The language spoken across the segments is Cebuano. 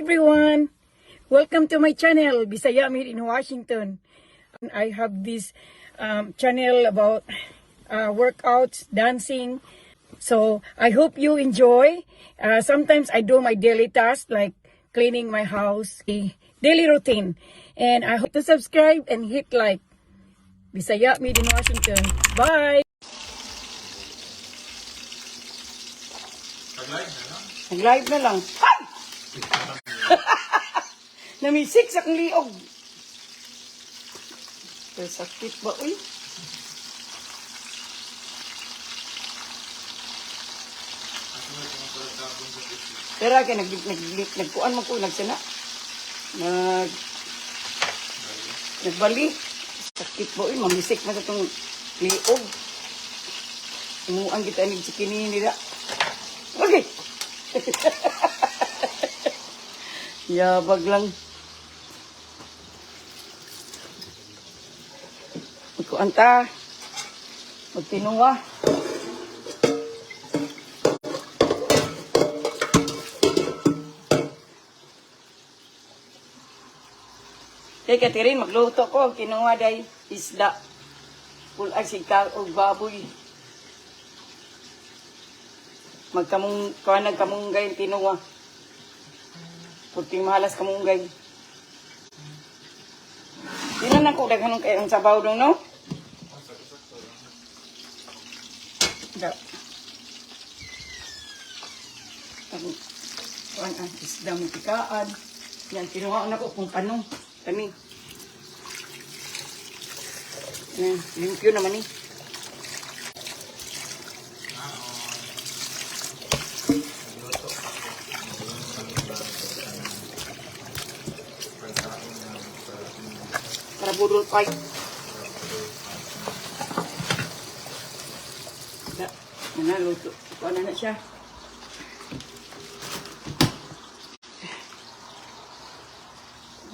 Everyone! Welcome to my channel, Bisaya Made in Washington. I have this channel about workouts, dancing. So I hope you enjoy. Sometimes I do my daily tasks like cleaning my house, a daily routine. And I hope to subscribe and hit like. Bisaya Made in Washington. Bye! Pag-live na lang. Nag-live na lang. Ay! Namisik sa akong liog. Pero sakit ba, uy? Pero kay nag nag nagkuan man ko nagsana. Nagbali. Sakit ba, uy? Mamisik man sa itong liog. Imuan kita ni sikini nila. Okay. Yabag lang. Magkuan ta. Magtinuwa. Kay Catherine, magluto ko. Kinuha day isda. Pulag sigka og baboy. Magkamung, kuha nagkamunggay tinuwa. Purting mahalas kamunggay. Di na lang ko daghanon kay ang sabaw dong, no? Da. Ang kuan ang isda mo tikaan. Yan, kinuha na ko kung panong. Kani. Yan, limpyo naman eh. Para budol fight. Da, yan na, luto. Kuha na na siya.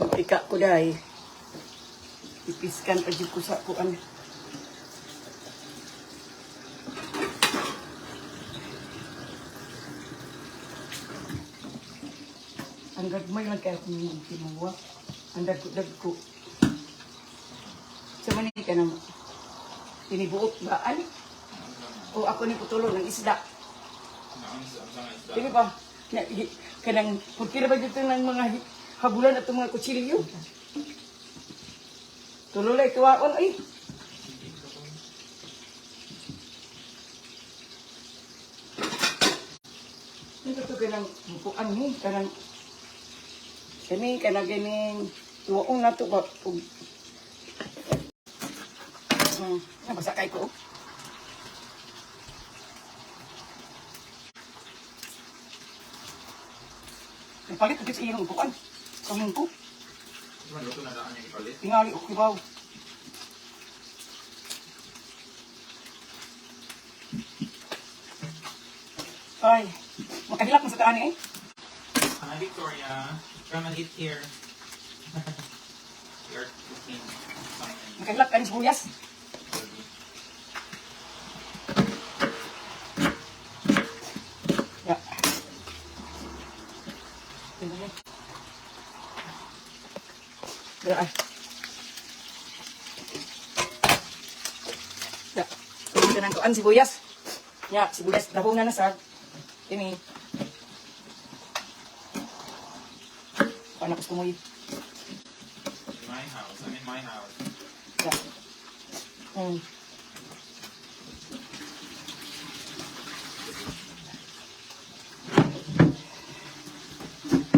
Magpika ko dahi. Ipiskan pa dyan ko sa kuan. Ang gagmay lang kaya kung kinuha. Ang dagko-dagko. Sa manika na mo. Tinibuot ba? Ano? O ako ni putulo ng isda. Di ba? Na, kanang, pagkira ba dito ng mga habulan at mga kutsilyo? Tululay, tuwaon, ay. Ito to kanang bukuan ni, kanang kani kanang ganing tuwaon na to ba? Ug nabasa kay ko. Napalit agad sa iyong upuan. Kaming ko. Luto na daan yung ipalit. Tingali o kibaw. Ay, makahilak mo sa taan eh. Hi, Victoria. Come and eat here. We are cooking something. Makahilak ka ni sibuyas. Ya. Ya. Ya. Ito ng kuan sibuyas. Ya, sibuyas dabo na na sa ini. Paano gusto mo yun? In my house. I'm in my house. Ya.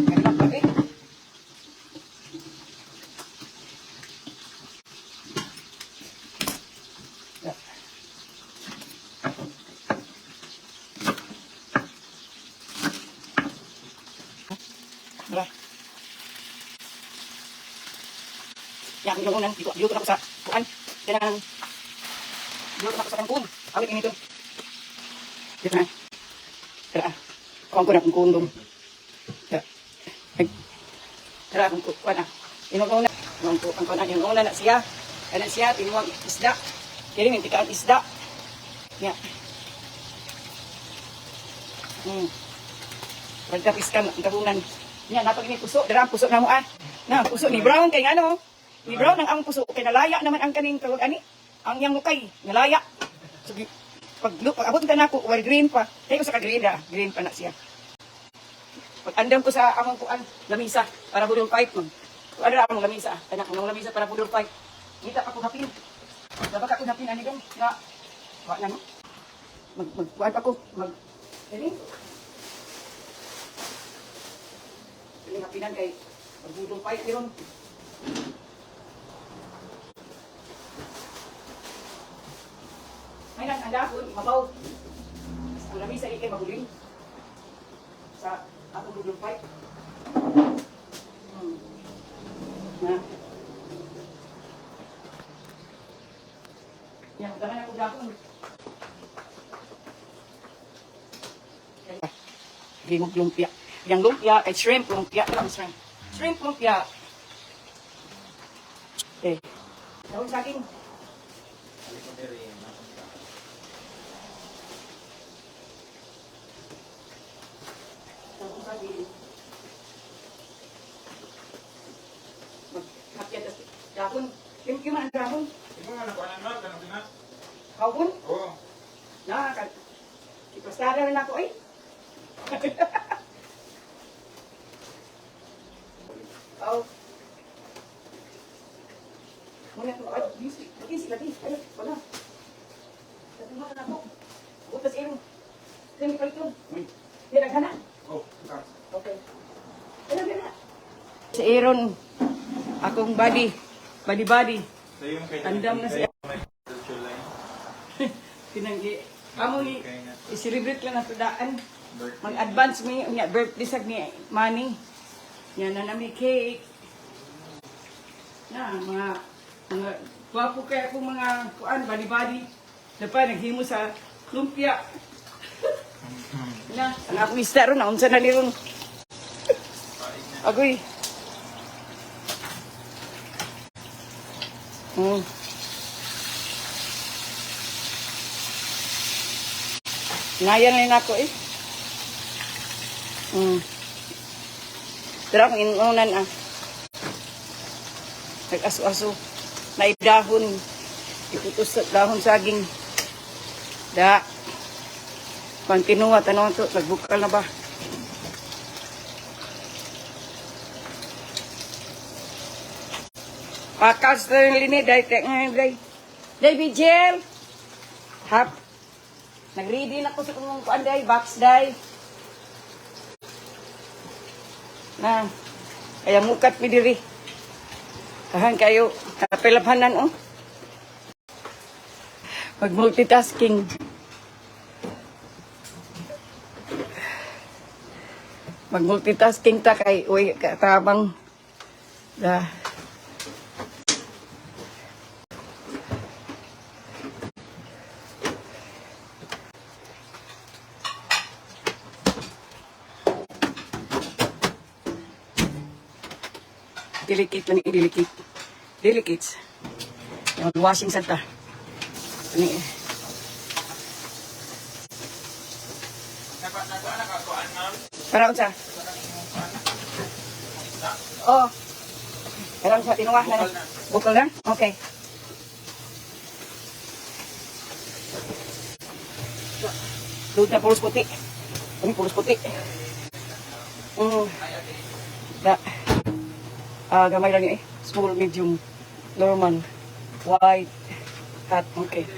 Ganap pa eh. Ya. Tara. Ya, ang ilang unan, dito, dito na ako sa kuan. Kanang dito na ako sa kangkong. Awit ini to. Dito na. Tara. Kuan ko na kung kundom. Ya. Ay. Tara kung kuan ah. Inong una. Ang kuan ko na yung una na siya. Kana siya tinuwang isda. Kini min tikaan isda. Ya. Pagkapiskan ang tabunan. Nya napag ni puso, dira ang puso namo ah. Na puso ni brown kay ngano? Ni brown ang puso kay nalaya naman ang kaning tawag ani. Ang iyang lukay, nalaya. So, pag abot ka nako, well green pa. Kay usa ka green da, green pa na siya. Pag andam ko sa among kuan, lamisa para budol pipe man. Kuan ra among lamisa, anak among lamisa para budol pipe. Ngita pa ko hapin. Dapat ako hapin ani dong nga wa na no. Mag mag kuan pa ko, mag dili. Dili hapinan kay magbudol pipe ron. May nang ang dahon, mabaw. Ang lamisa ikay maguling sa atong budol pipe. Na. Yan, dama na ko dahon. Gimog lumpia. Yang lumpia kay shrimp lumpia lang shrimp. Shrimp lumpia. Okay. Dahon saging. Dahon saging. Maghapya tas dahon. Kim kim ang dahon. Ikaw nga nakuha na kanang pinas? Hawon. Oo. Na ka. Ipasara na nako ay. Oh. Muna ko ay busy. Busy lagi. Ay, wala. Tatuma na ako. Butas irong. Sino pa ito? Uy. Di naghana. Oh, thanks. Okay. Ano na? Si Aaron, akong body, body body. Sa yung kay Andam na siya. July. Pinanggi. Amo i i-celebrate lang nato daan. Birthday. Mag-advance mi unya birthday sa ni Manny. Nya na nami cake. Na mga mga gwapo kay akong mga kuan body body. Dapat naghimo sa lumpia. Na, ang akong isda ron, naunsa na ni ron. Agoy. Ngayan na ako eh. Pero akong inunan ah. Nag-aso-aso. Naidahon. Iputos sa dahon saging. Da. Pantinuwa, tanong to. Nagbukal na ba? Pakas na rin lini. Day, tek ngayon, day. Day, Vigil! Hap. Nag-ready na ko sa kung kuan, day. Box, day. Na. Kaya mukat mi diri. Tahan kayo. Kapilabhanan, oh. Mag-multitasking. Mag-multitasking ta kay uy katabang da. Delicate lang, delicate. Delicate. Yung washing santa. Ani. Nakuha na ka kuan, ma'am? Para unsa? Oh. Para unsa tinuwa na. Bukal na. Bukal na? Okay. Doon na pulos puti. Kami pulos puti. Da. Ah, gamay lang eh. Small, medium, normal, white, hot. Okay.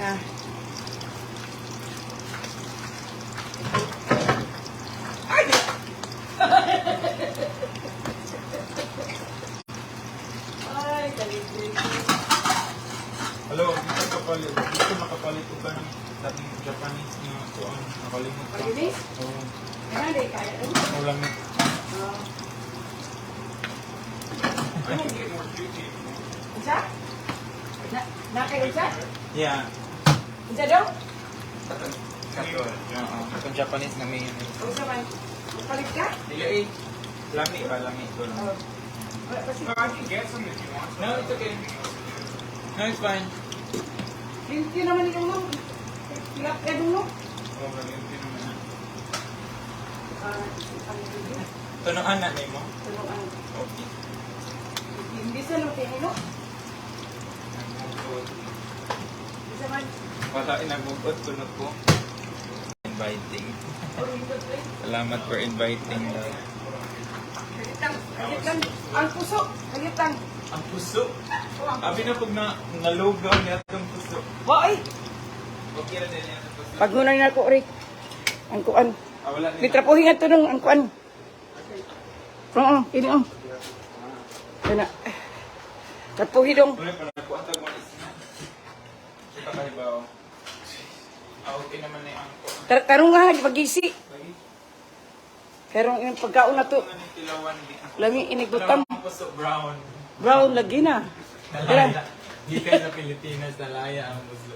Ah. Ay! Ay, kaligid. Hello, dito kapalit. Dito makapalit ko ba ng dating Japanese na kuan? Nakalimot ko. Malinis? Oo. Kaya, di kaya rin. Oh, lamig. Ah. I can get more juicy. Unsa? Na, na kayo unsa? Yeah. Unsa daw? Kato. Oo. Katong Japanese na mayonnaise. Unsa man? Palit ka? Dili eh. Lami ba? Lami ko lang. Oh. Wala pa si No, I can get some if you want. No, it's okay. No, it's fine. Thank you naman ikaw, no? Tilapia dong, no? Oh, hindi naman na. Ah, ang video. Tunuan na nimo. Tunuan. Okay. Hindi sa no, kay no? Nagmugot. Bisa man. Wala inagmugot tunod ko. Inviting. Or hindi ko. Salamat for inviting, love. Kalitang, kalitang. Ang puso, kalitang. Ang puso. Oh, ang Abi na pag na nalugaw niya itong puso. Wa ay. Okay ra din niya itong puso. Pagunay na ko, Rick. Ang kuan. Ah, wala niya. Litrapuhin nga to nung ang kuan. Oo, ini oh. Kana. Trapuhin dong. Wala pa nagkuhan tag mga isna. Kita kayo ba? Oh? Ah, okay naman na yung angko. Tarong nga pagisi. Lagi. Pero yung pagkaon na to, Ano yung tilawan di? lami inigbutam. Ang puso brown. Brown lagi na. Nalaya. Gikan sa Pilipinas, nalaya ang puso.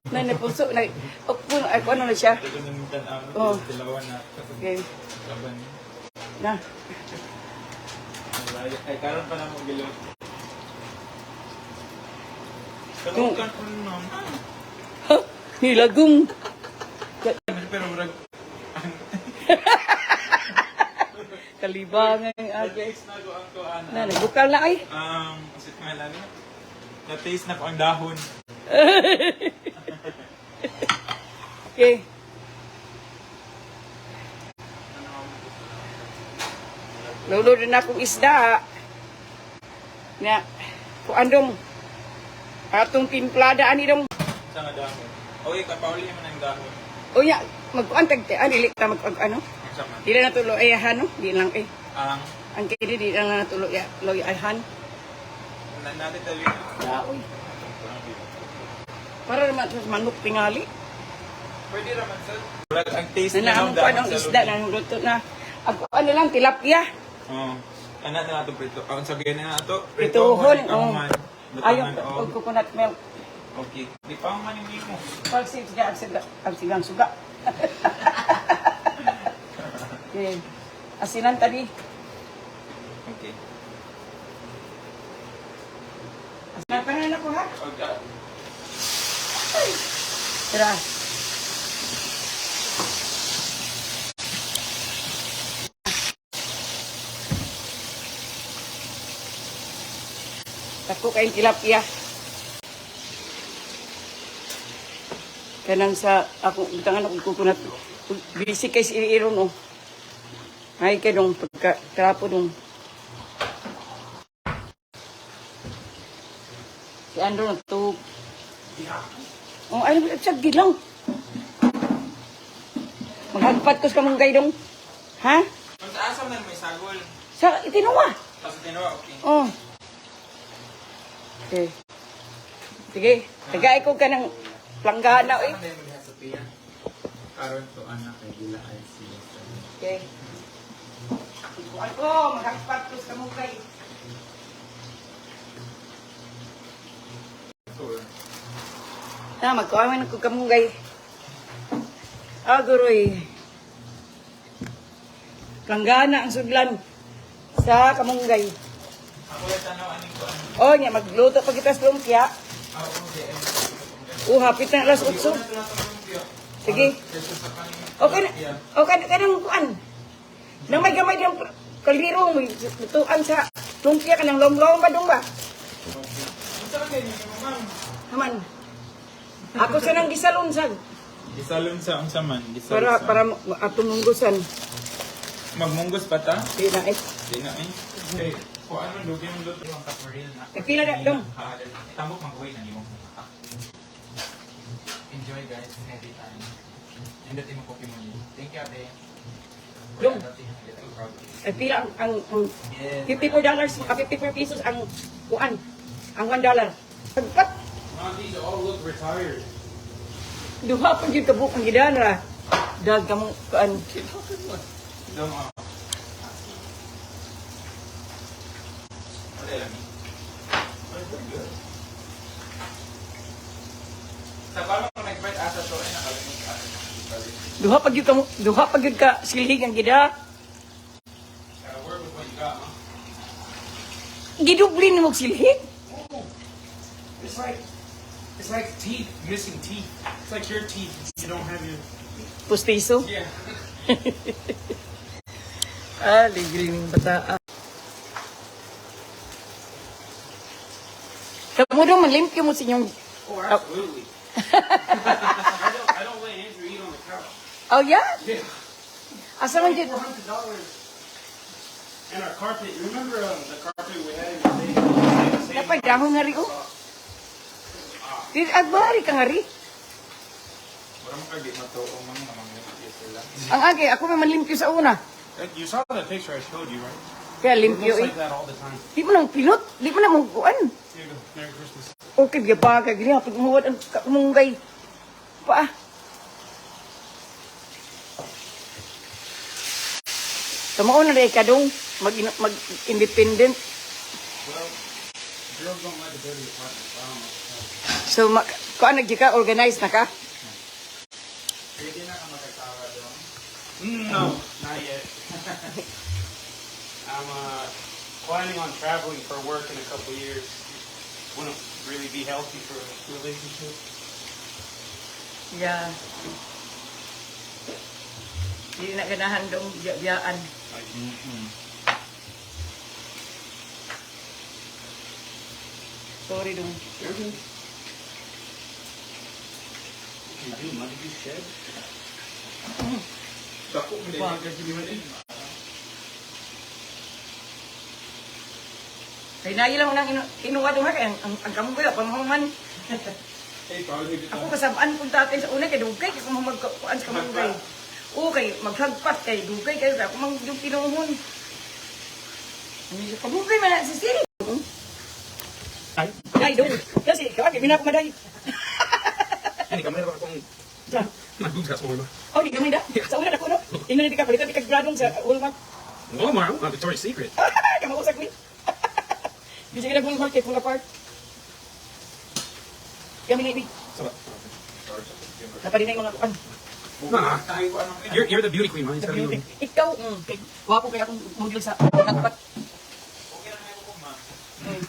Na napuso na oh, ay kuan na siya. Ito naman tan-aw, Oh. tilawan na. Okay. Laban. Na. Nalaya. Ay, karon pa na mo gilot. Kalukan ko nun. Ha, nilagong. Pero murag, Kalibangan ang age. na-taste na ko ang kuan. Na nagbukal na ay. Ang, usit nga lang. Na-taste na ko ang dahon. Okay. Lolo din akong isda. Na, kuan dong. Atong timplada ani dong. Sa nga dahon. Okay, kapauli man ang dahon. Unya, magkuan tag ani dili ta mag ano. Ang sama. Di na natulo ayahan no, di lang eh. Ang, Ang kini di lang natulo ya, loy ayahan. na natin tayo yun. Na, uy. Para naman sa manok tingali. Pwede raman sir. Murag ang taste Na niya naamong ang kuan dahon ang sa isda lubi. na luto na. Ako ano lang tilapia. Oo. Ana na nato prito. Ang sabihin na nato. Prituhon, oh. man. Ayaw, Butangan, og coconut milk. Okay. Di pa man ni mo. Pag siga, siga, ang sigang suga. Okay. Asinan tadi. Okay. Asinan pa na ako ha. Okay. Tara. Tako kayong tilapia. Kanang sa ako butangan akong coconut. Busy kay si Iron oh. Ay kay dong pagka trapo dong. Si Andrew nagtug. Oh, ay sa gilang. Maghagpat ko sa kamunggay dong. Ha? Ang asa man may sagol. Sa itinuwa. Sa tinuwa, okay. Oh. Okay. Sige, tagay ko ka ng planggana eh. Ano mo diha sa piya? Karon to anak kay gila ay siya. Okay. Ako, maghagpat ko sa kamunggay. Tour. Na, magkuha man ako kamunggay. Ah, guroy. Planggana ang sudlan sa kamunggay. Ako lang tanaw aning kuan. Oh, nya magluto pa kita sa lumpia. Ah, okay. Oh, hapit na alas 8. Sige. Okay na. Okay na kanang kuan. Nang may gamay diyang kaliro mo lutuan sa lumpia kanang lomlom ba dong ba? Okay. Unsa man kay nimo, ma'am? Haman. Ako sa nang gisalunsag Gisalon sa unsa man? Gisalon para sa- para atong munggusan. Magmunggos pa ta? Di na eh. Di na eh. Kay kuan man dugi man luto ang kaporil na. Eh, pila na, dong. Tambok mag-uwi na nimo. Enjoy guys every time. Nindot imo kopi mo ni. Thank you, ate. Dong. Ay pila ang Yes. $54, 54 pesos ang kuan. Ang $1. Pagpat Mom, these all look retired. Duha pa gyud ka buok ang gidan ra. Dag kamo kuan. Dong, ah. Wala lang eh. Ay, very good. Sa parang kung nag-bite asa to, ay nakalimot ka. Duha pa gyud ka duha pa gyud ka silhig ang gida. Work with what you got, huh? Gidublin mo silhig. This It's like teeth, missing teeth. It's like your teeth. You don't have your Pustiso? Yeah. Ah, ligre ning bata. Kamo dong manlimpyo mo sa inyong. Oh, absolutely. I don't let Andrew eat on the couch. Oh, yeah? Yeah. Asa man jud? $400. And our carpet. You remember the carpet we had in the day? Same. Napay dahon nga ri oh. Di agbari ka nga ri. Wala mo kag di matuo man nga manglimpyo sila. Ang agi ako may manlimpyo sa una. You saw the picture I showed you, right? Kaya It limpyo looks eh. like that all the time. Di mo nang pilot, di mo na mong kuan. Here you go. Merry Christmas. Okay, biya pa ka gini hapit mo ang kamunggay. Pa. Tamo na rin ka dong mag mag independent. Well, girls don't like a dirty apartment, so I don't know. So mag kuan na gyud ka, organize na ka. Pwede na ka magkasawa dong. No, not yet. I'm planning on traveling for work in a couple years. Wouldn't really be healthy for a relationship. Yeah. Di na ganahan dong biya-biyaan. Sorry dong. You're good. What can you do? Mother you shed? Dako mo din. Kay nayi lang unang inuwa dong ha kay ang kamunggay panghuman. Hey, probably dito. Ako kasabaan kung tatay sa una kay dugay kay kung magkuan sa kamunggay. Oo kay maghagpat kay dugay kay ako mang yung pinuhon. Ano siya kamunggay man na si Siri. Ay. Ay dong. Kasi kawan kay binako maday. Ani kamay ra akong my boobs got smaller. Oh, di gamay da. Sa una dako no. Ingon di ka palitan di ka gradong sa Walmart. Walmart, I want Victoria's Secret. Kamausag ni. Di sige nag Walmart kay pull apart. Kami na ibi. Sa Napadi na yung mga kuan. Nah, you're the beauty queen, man. It's gotta be you. Ikaw, kay wapo kay akong model sa nagpat. Okay lang ako, ma'am. Oh.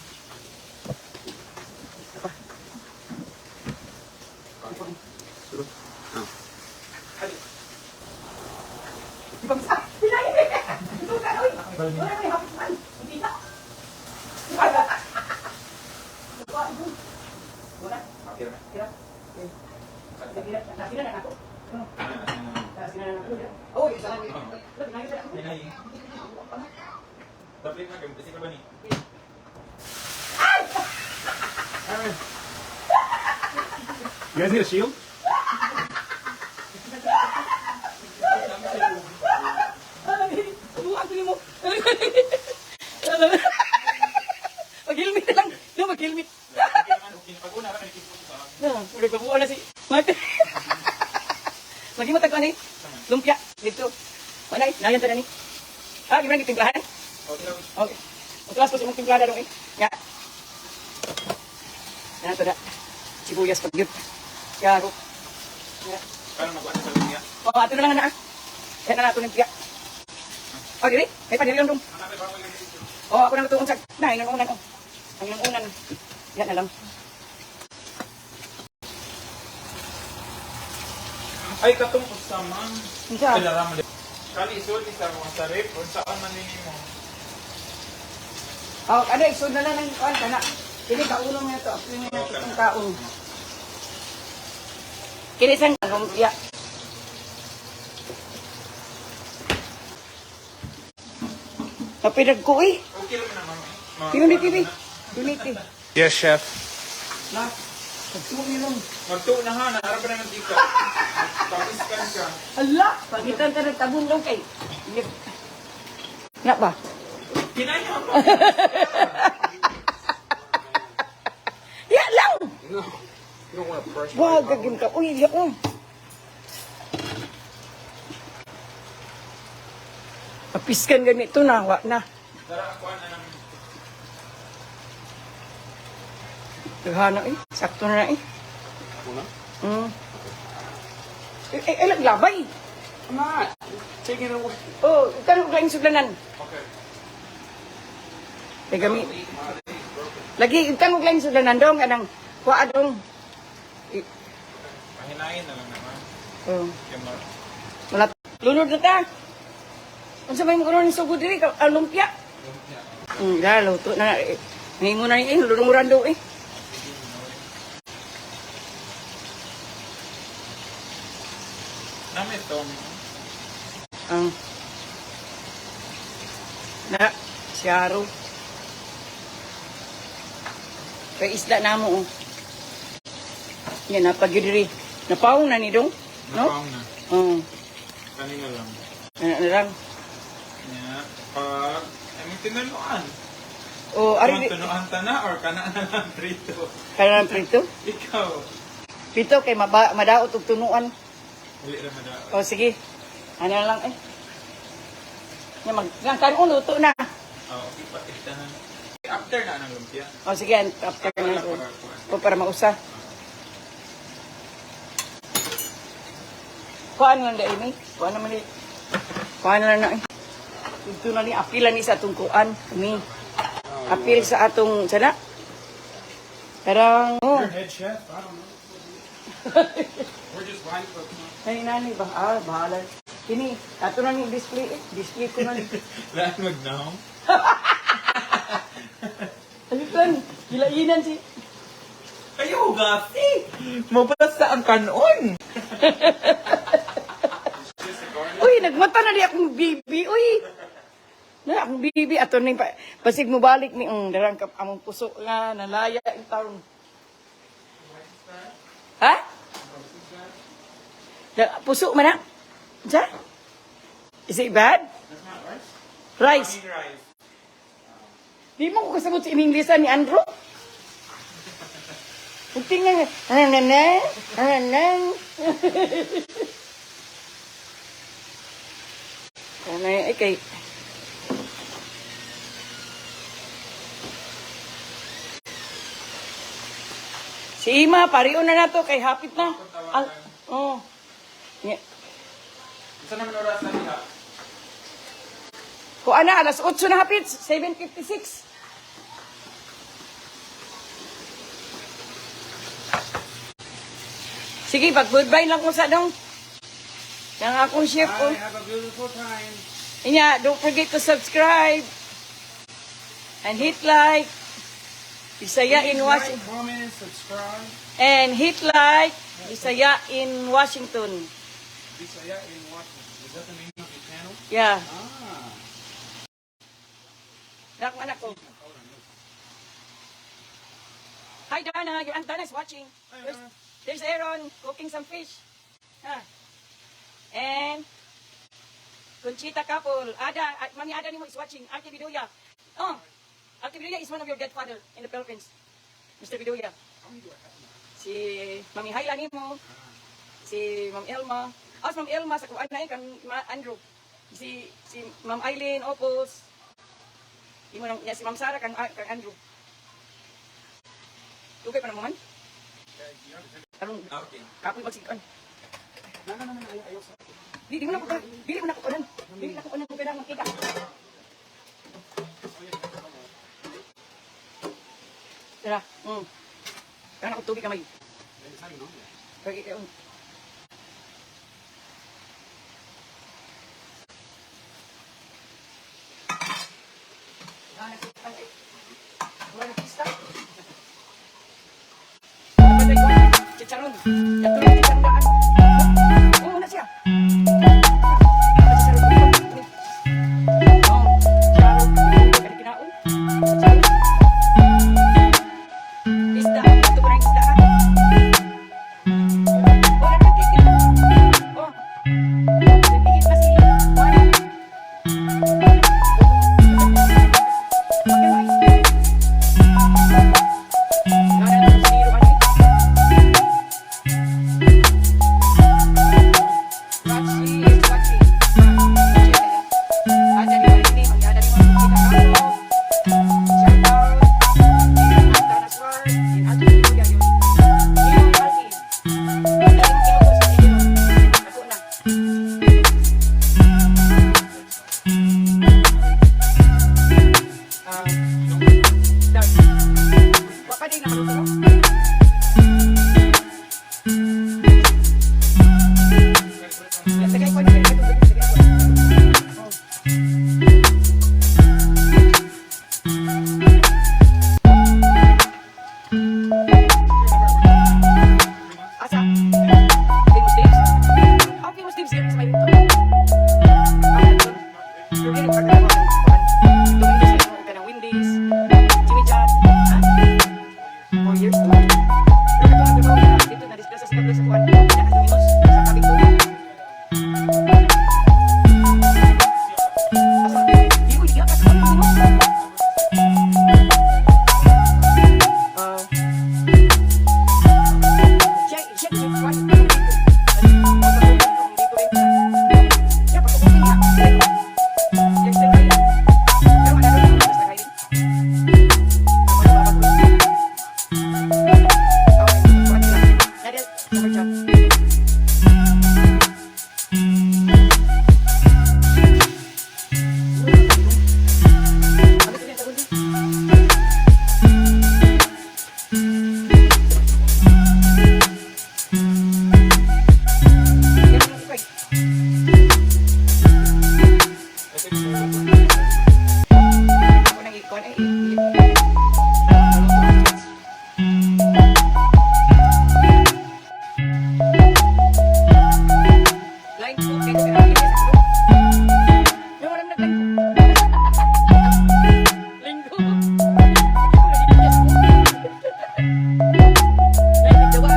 Di ba ah, pinay. Ito ka oy. Wala may hapit man. Hindi na. Wala. Wala. Okay ra. Kira. Kira, kira na ako. Kira na ako. Oh, isa lang. Pinay sa ako. Pinay. Tapos na kay kasi ka ba ni? Aaron. You guys need a shield? Buka ko mo. Mag-helmet na lang. No, mag-helmet. Pag una ra kay sa No, nagpabuo na si Mark. Lagi mo tagkuan eh. Lumpia dito. Manay, nayan ta ni. Ah, gimana gitimplahan? Okay lang. Okay. Ang ko sa imong timplada dong eh. Ya. Na to da. Sibuyas pag yun. Yaro. Ya. Karon magkuan sa lumpia. Oh, ato na lang na. Kaya na nato lumpia. Oh, dili. May pa dili lang dong. Anak ba lang dito. Oh, ako na tuong sa na inang unan oh. Ang inang unan. Yan na lang. Ay katong usa man. Unsa? Kailangan mo. Kali isod ni sa mga sa rep unsaan man nimo. Oh, ano isod na lang ng kuan kana. Kini kauno mo to. Kini na itong kaon. Kini sang lumpia. Napinag ko eh. Okay lang na ma'am. Unity eh. Unity. Yes, chef. Na. Pagsuo niyo lang. Magtuo na ha, naara pa naman dito. Pagiskan ka. Ala, pagitan ka nagtabong daw kay. Nga ba? Kinaya mo. Ya lang. No. You don't want to brush. Wag gagim ka. Uy, di ako. Papiskan ganito na, wa na. Tara ako na nang Daghana eh. Sakto na eh. Una? Eh, eh, eh, laglabay. I'm not taking it away. Oh, kano ka yung suglanan? Okay. Kay gami. Lagi, kano ka yung suglanan dong, anang Kuha dong. Pahinayin na lang naman. Oh. Kaya Wala. Lunod na ta. Unsa may mo ni sugod diri ka ang lumpia. Lumpia. Da luto na. Eh, Ngayon na ni lulunguran do eh. Nami ito. Ang na siyaro. Kay isda na mo oh. Yan napagid diri. Napaong na ni dong, no? Napaong na. Oo. Kanina lang. Ano na lang. Nya, pag, I mean, tinunuan. Oh, Ari, ari tunuan ta na or kana na lang prito? kana prito. Ikaw. Prito kay maba, madaot og tunuan. Dili ra madaot. O sige. Ano na lang eh. Nya mag ang kanon luto na. Oh, okay pa ita na. After na ng lumpia. O sige, after na. Wala para kuan. O para mausa. Kuan lang dahil ni. Kuan naman ni. Kuan lang na eh. Ito na ni apila ni sa atong kuan. Mi. Apil sa atong sana. Parang oh, You're head chef? I don't know. We're just line cooks. nani nani ba? Ah, bahala. Kini, ato na ni display eh. Display ko na ni. Laan magnaong. Alitan, gilainan si. Ayaw, gasi! Mabasa ang kanon! Uy, nagmata na di akong bibi. Uy. Na akong bibi ato ning pa, pasig mo balik ni darang kap among puso nga nalaya ang taon. Ha? Da, puso man na? Unsa? Is it bad? That's not rice. Rice. Rice. Rice. Di mo ko kasabot sa Inglesa ni Andrew. Ug tingnan, ano na na, ano na. Ano ay kay Si Ima, parion na nato kay hapit na. Ang, oh. Nya. Isa naman oras na nila. Kuan na, alas 8 na hapit, 7:56. Sige, pag goodbye lang ko sa dong. Nang akong chef ko. Bye, have a beautiful time. Inya, don't forget to subscribe and hit like. Bisaya in Please Washington. like, comment, and subscribe. And hit like Bisaya in Washington. Bisaya in Washington. Is that the name of your channel? Yeah. Ah. Anak anak ko. Hi Dana, your Aunt Dana is watching. There's Aaron cooking some fish. Ha. And Conchita couple, Ada, Mami Ada nimo is watching. Ate Biduya. Oh, Ate Biduya is one of your godfather in the Philippines. Mr. Biduya. Si Mami Hayla nimo. Si Ma'am Elma. Ah, si Ma'am Elma sa kuan na eh, kang Andrew. Si Ma'am Eileen Opos. Imo nang ya, si Ma'am Sara kang kang Andrew. Dugay pa na mo man. Karong Okay. kapoy magsikan. No. Ayaw, ayaw. Di mo na ko dili mo na ko kunan. Dili na ko kunan kung kailangan makita. Tara. Kana ko tubig kamay. It's not even on yet. Kay. Ah, nagsikan, eh. Wala na pista. Patay ko. Chicharon. Yato na chicharon daan. Oo, na siya. Chicharon. Oo, chicharon. Kani kinaon. Chicharon. Isda. Ito ko na yung isda, ha? Siya. Ako nang ikon ay line cook kay kasi ang inis ako. No, walang nag-line cook. Linggo. Ay, nagdawa.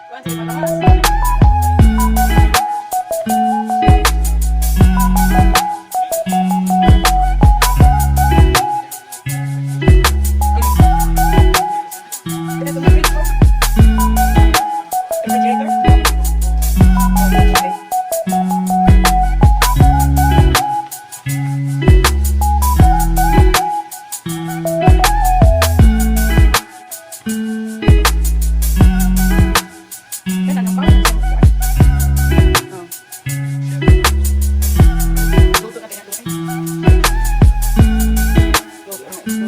Kuan sa malakas. Kaya tumigil ko. Refrigerator? Okay. Yan, ano pa? Oh. Luto natin ang luto. Luto na ito.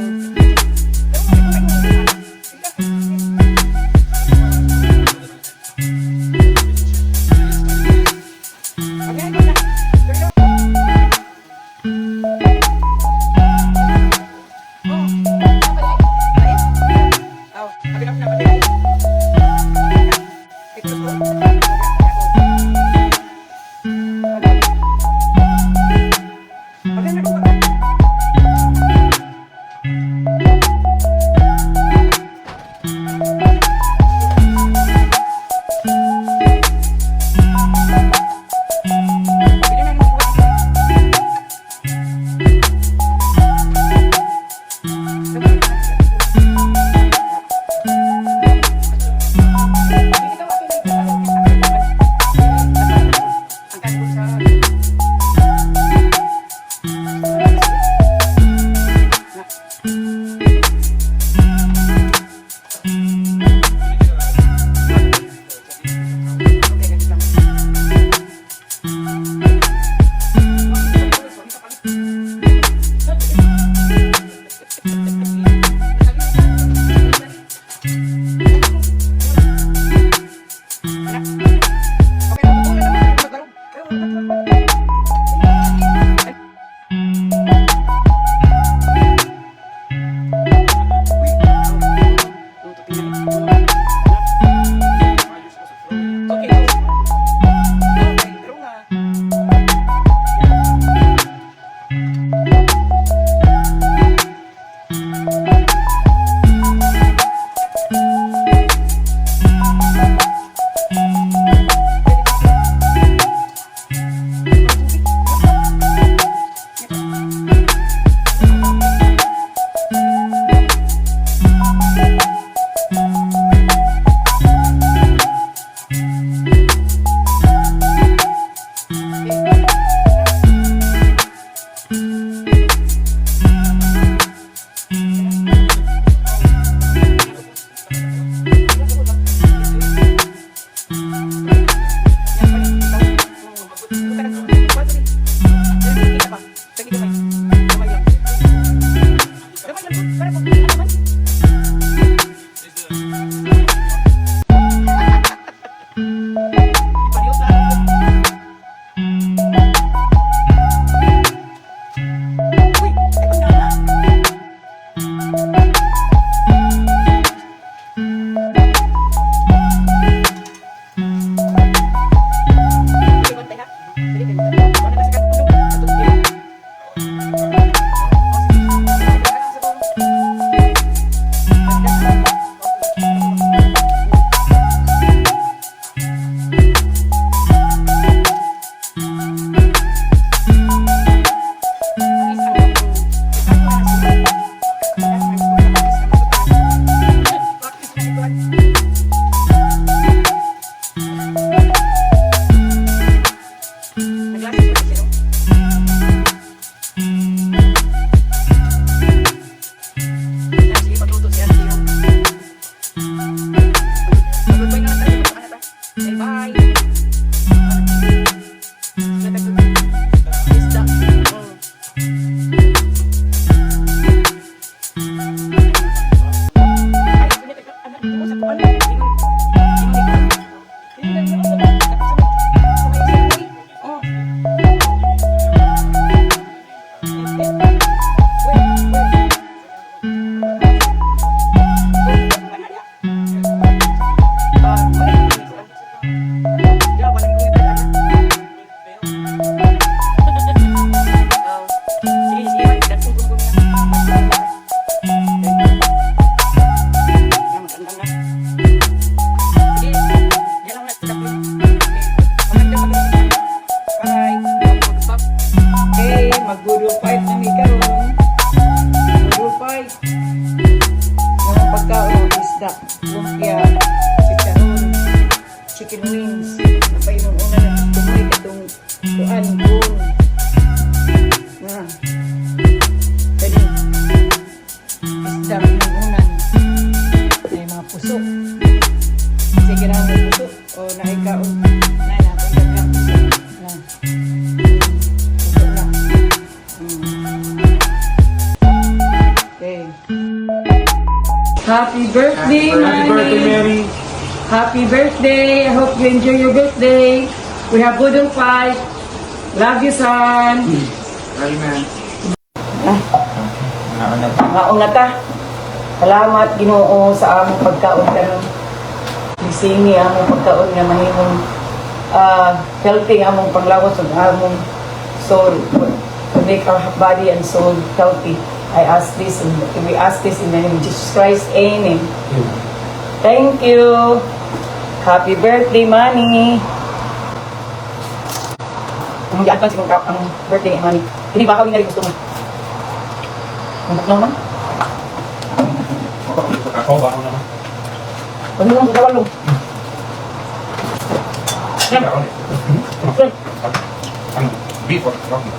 Okay, go na. Turn off. Oh, ay. Oh, abi na na pati. Ito ko. Okay na ko. Pwede na nung Bye bye. Isda. Oh. Ay, anak, mo sa kuan. Oh. Wait, wait. Okay, mag-boodle fight na mi karon. Boodle fight. Mga pagkaon, isda, lumpia, chicharon, chicken wings. Napainom una na tumoy katong kuan bone. Na. Kani. Isda inuunan. May mga puso. Sige na mo puso o naikaon. Na na puso na. Puso na. Okay. Happy birthday, Happy birthday, Manny. Mary. Happy birthday! I hope you enjoy your birthday. We have boodle fight. Love you, son. Love you, man. Mauna ta. Salamat Ginoo sa among pagkaon karon. Gisingi among pagkaon nga mahimong healthy ang among panglawas ug among soul, to make our body and soul healthy. I ask this and we ask this in the name of Jesus Christ. Amen. Thank you. Happy birthday, Manny. Ang gi-advance kong ang birthday ni Manny. Hindi ba kami na rin gusto mo? Ang buknaw man. Ako ba? Ako naman. Ano lang sa walong? Ang beef or rocky?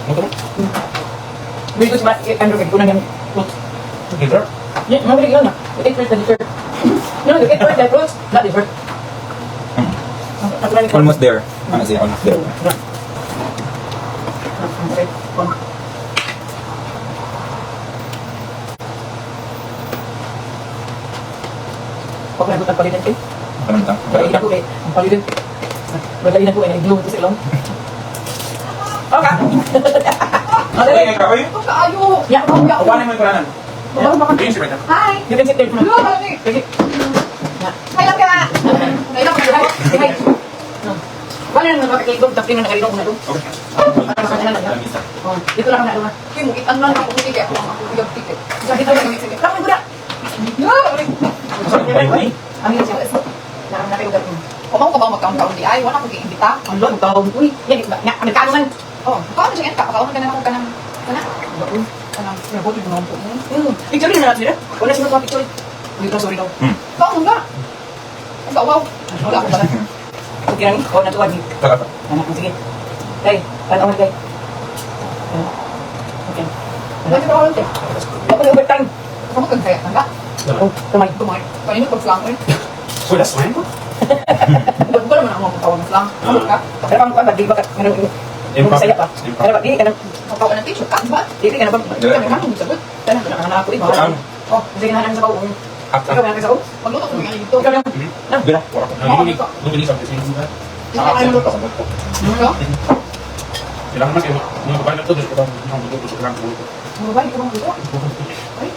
Ano to? Dito si Andrew, kay kunan yung fruits. Dessert? Yeah, mabili yun na. You eat first the dessert. No, you eat first the fruits, not dessert. Almost there. Ano siya? Almost there. Okay. One. Huwag na ang palitan eh. Ano na? Balainan ko eh. Ang palitan. Balainan ko eh. Nag-glow ito sa ilong. Okay. Ay, ikaw eh. Kaayo! Yeah, yeah. Kuhanin mo yung kulanan. Hi! You can sit there. Hello, Mami! Sige. Hi lang ka! Hi lang ka! Hi. Wala naman makakigog, tapos na nakarilong na doon. Okay. Oh, dito lang na doon. Kaya mo, itan lang ako sige ako ang ako bigag ticket. Sakit ako. Sige. Tama mo na. No! Ang hirap siya. Nakakailugan. Kumaw ka ba magkaon-kaon di ay? Wala ko giimbita. Ang lord, tawag. Uy, yan, nga, Amerikano man. Oh, kaon siya ka. Kaon ka na ako kanang kana. Kanang nabot yung mga po. Picture na natin nila. Wala siya mga picture. Wait, sorry daw. Kaon ka. Ang kawaw. Wala ko pala. Okay lang. Oh, natuwad. Anak mo, sige. Kay, ano kay? Okay. Wala ka kaon te. Ako na overtime. Kamu kang kaya tangga. Oh, kamay. Kumay. Kanino pag slang eh. Wala slang? Ba't ba naman ako magkaon ng slang? Kamu ka? Pero ang kuan, di ba ka kanang Bisaya pa. Pero ba di kanang Magkaon ng t-shirt ka ba? di ka na ba? Kami ka nung sagot. Tanang kanang ako eh. Oh, sige na sa baon. Ikaw na sa baon. Magluto ko nga dito. Ikaw na. Luto. Kailangan man kayo, mga babae na to, dito ba, mga maluto, so kailangan maluto. Mga babae, di ka ba magluto? Ay.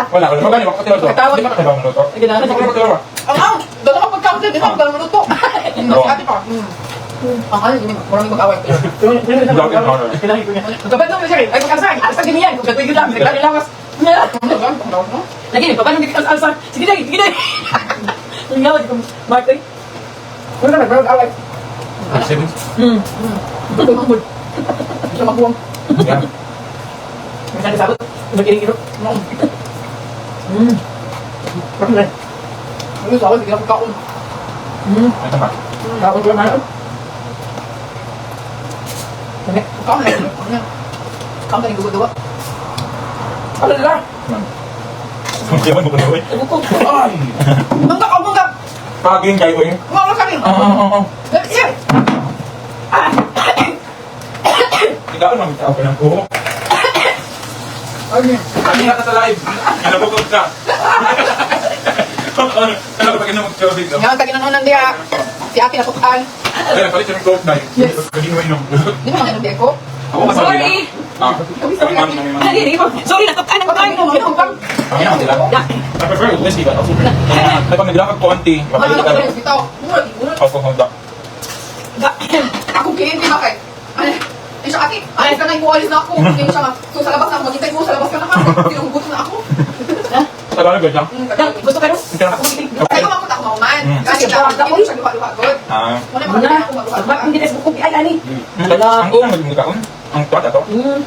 Wala, wala. Magkano ba? Katilaw to. Katawag. Di ba katilaw maluto? Sige na. Di ba katilaw ba? Ang ang, dala ka pagkaon din, di ba maluto? Mas ate pa. Ang ano, yun, maraming mag-away. Kapag nung siya, ay pagkasag, alsa ganyan, kung gagawin lang, naglawas. Ano ba? Ang tawag mo? Lagi, paano nagkakas alsa? Sige na, sige na. Ang gawad kong Mark, eh. Wala na, nag-away. Savings? Ito yung mood. Siya makuwang. Yeah. Minsan kasabot, nagkiling-kilo. Bakit na? Ano sa akin, bigla akong kaon. Ito ba? Kakon ko lang. Ano? Kaon na. Ano? Kaon ka ni dugo-dugo. Ano nila? Ewan mo kung gawin. Bukog. Ay! Mangga ka, mangga. Paging kayo eh. Mangga ka rin. Oo. Let's see. Ikaw ang tao ka ng buhok. Okay. Kami ka sa live. Nabukog ka. Ano ba pag mag-tubig? Ngayon, taginan diya. Si ate natukan. Kaya palit yung coke na yun. Yes. Pwede mo inom. Di ba mga ko? Ako kasama Sorry. Ah, kami mami, kami mami. Ay, hindi ko. Sorry, natukan ang Pag kain. inom, pag Kami naman sila. I prefer whiskey, but also ay, pag naglakad konti, Ano papalit ka ka. rin bitaw. Murag, murag. Ako honda. Akong kliyente ba kay? Ano? Eh siya, ate, alis ka na, imualis na ako. Ngayon siya nga, so sa labas na ako, maghintay mo, sa labas ka na kasi. Sinugutom na ako. Tagalog ba siya? Tagalog. Gusto ka rin? Kaya kumakot ako mauman. Mm. Kasi siya, hindi siya luha-luha, good. Ah. Wala makakita ako magluha-luha. Hindi na bukog. Ay, ani. Ang unang naging kaon, ang tuwat ato.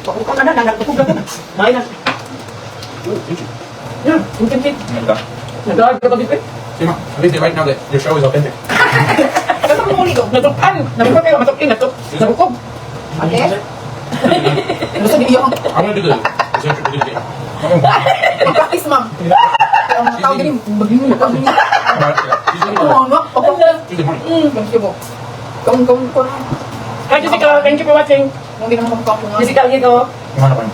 Bukog ka na, nagtukog lang. May na. Yeah, authentic. Ang Nagdaan ka ba dito? See, ma, at least they right now that your show is authentic. Kasi mo ulit, oh. Natukan. Nabukog kayo, matukin na to. Nabukog. Ate? Gusto niyo iyong I'm gonna do the central video. mag-practice, ma'am. Pero ang mga tao ganun, mag-inom ka. Oo, no? Opo. Tuesday morning. Thank you po. Kaum, kaum, kaum. Hi, Jessica. Thank you for watching. Hindi naman kamukha ko nga. Jessica, here go. Ano pa yun?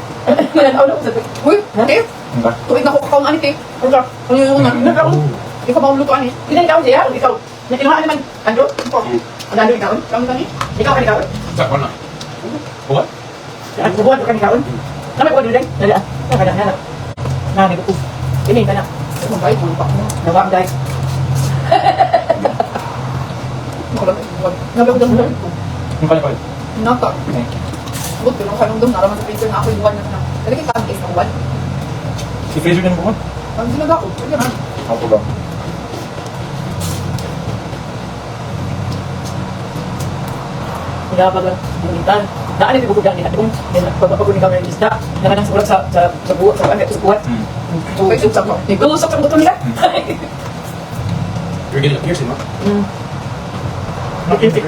Mananaw na ako sa Uy, te, Ang ba? tuig na ko kakaon ani, te. Ano ka? Ano yung una? Nagkaon. Ikaw ba ang luto ani? Hindi na ikaw siya. Ikaw. Nakinuhaan naman. Andrew? Ikaw. Ang Andrew ikaw? Kaon ka ni? Ikaw ka ikaw? Is that one? What? Bubuhan ka ikaw? Namay ko din. Dali ah. Nakada na. Na nagukog. Ini ka na. Ang bayad mo pa. Nawa ang dahil. Nabi ako dang Ang kaya pa yun. Nata. But pero kanong dong naraman sa printer na ako yung buwan na na. Talaga yung tag is ang buwan. Si Fraser din mo. Ang sinaga ko. Sige man. Ako ba? Hinabag lang. Munitan. Daan ito bukog daan. Kung pagpapagod ni kami ng isda. Nakanang sa ulag sa buwat sa ano sa buwat. Tusok sa Tusok sa buto nila. You're getting a piercing, huh? Authentic.